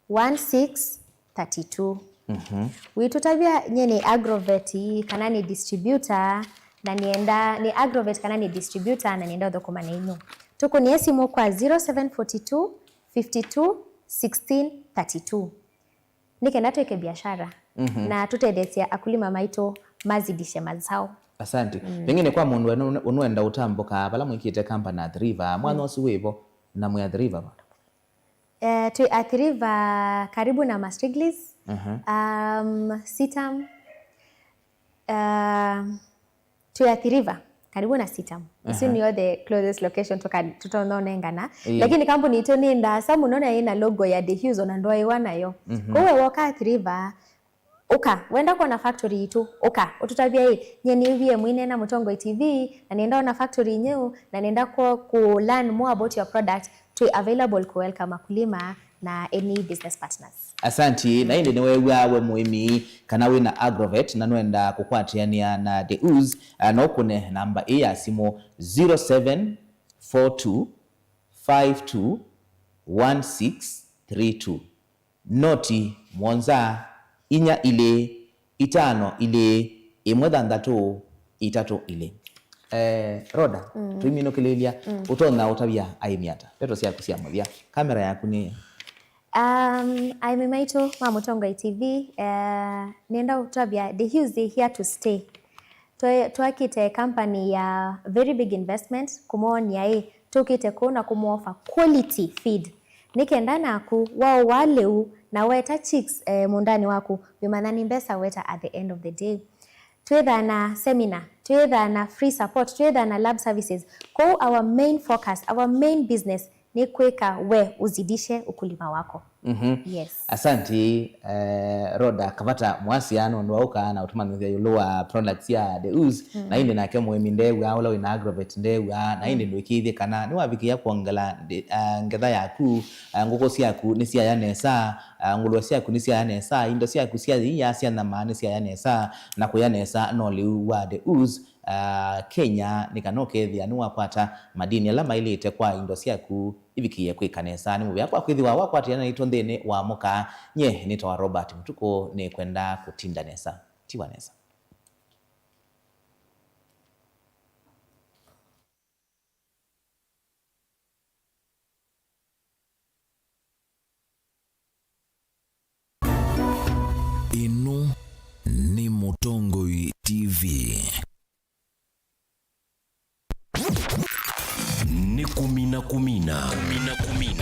one six thirty two. Mhm. Wĩtũtavya, nyie nĩ Agrovet, kana nĩ distributor, na nĩenda, nĩ Agrovet kana nĩ distributor, na nĩenda ũthũkũma na inyu. Tũkũnĩe simũ kwa zero seven four two, fifty two, sixteen thirty-two, nĩ kenda twĩke biashara, mhm, na tũtetheesye akulima maitũ mazidishe mazao. Asante. Mm. Pengine kwa mũndũ ene-, ũnũenda ũtambũka vala mwĩkĩte kampa na Athi River, mwanya, mm, ũsu wĩvo na mwĩ Athi River va? Eh, twĩ Athi River karibu na Mastriglis, mhm, um, Sitam, um, twĩ Athi River karibu na Sitam. Isu, aha, nĩyo the closest location tũka-, tũtononengana. Ĩĩ. Lakini kampuni itũ nĩ ndaasa mũno na ĩna logo ya The Hues, ona ndwaĩwa nayo. Mhm. Kwoou we woka Athi River, ũka. Wenda kwona factory itũ, ũka. Ũtũtavya, "Ĩ, nyie nĩw'ie mũineena Mũtongoi T V, na nĩenda ona factory nyeũ, na nĩenda ku, ku learn more about your product." Twĩ available ku welcome akulima na any business partners. Asanti. Na ĩndĩ nĩweew'aa we mũĩmi kana wĩna agrovet na nũenda kũkwatĩanĩa na The Ooze, ah, no ũkũne namba ĩĩ ya simũ, zero seven four two five two one six three two, noti mũonza inya ilĩ itano ilĩ ĩmwe thanthatũ itatũ ilĩ. Eh, Rhoda, mm, tũiminũkĩlĩĩlya, mm, ũtonya ũtavya aĩmi ata? Ndeto syaku sya mũthya. Kamera yaku nĩ... Um, aĩmi maitũ ma Mũtongoi T V, eh, nĩenda ũtavya The Hues is here to stay. Twe-, twakĩte company ya very big investment kũmwony'a ĩ, tũkĩte kũu na kũmũofa quality feed. Nĩ kenda naku waũwaa lĩu na weta chicks, eh, mũũndanĩ waku, wĩmanya nĩ mbesa weta at the end of the day. Twĩthaa na seminar, twĩthaa na free support, twĩthaa na lab services. Kwoou our main focus, our main business nĩ kwĩka we uzidishe ukulima wako. Mhm. Yes. Asanti, eh, Rhoda Kavata Mwasia, nũndũ wa ũka na ũtũmanyĩthya ĩũlũ wa products ya The Ooze. Mm. Na ĩndĩ nake mũĩmi ndew'aa, ũla wĩna agrovet ndew'aa, na ĩndĩ, mm, ndwĩkĩĩthye kana nĩwavikĩĩa kwongela ndi-, ah, ngetha yaku, ah, ngũkũ syaku nĩsyaya nesa, ah, ngũlũe syaku nĩsyaya nesa, indo syaku sya ĩia sya nyama nĩsyaya nesa, na kũya nesa no lĩu wa The Ooze, ah, Kenya, nĩ kana ũkethĩa nĩwakwata madini ala maĩlĩte kwa indo syaku ivikĩĩe kwĩka nesa. Nĩ mũvea kwa kwĩthĩwa wakwatĩana naitũ nthĩnĩ wa mũka. Nyie nĩtawa Robert Mũtukũ, nĩkwenda kũtinda nesa. Tiwa nesa. Ĩno nĩ Mũtongoi T V. Nĩ kũmina kũmina. Kũmina kũmina.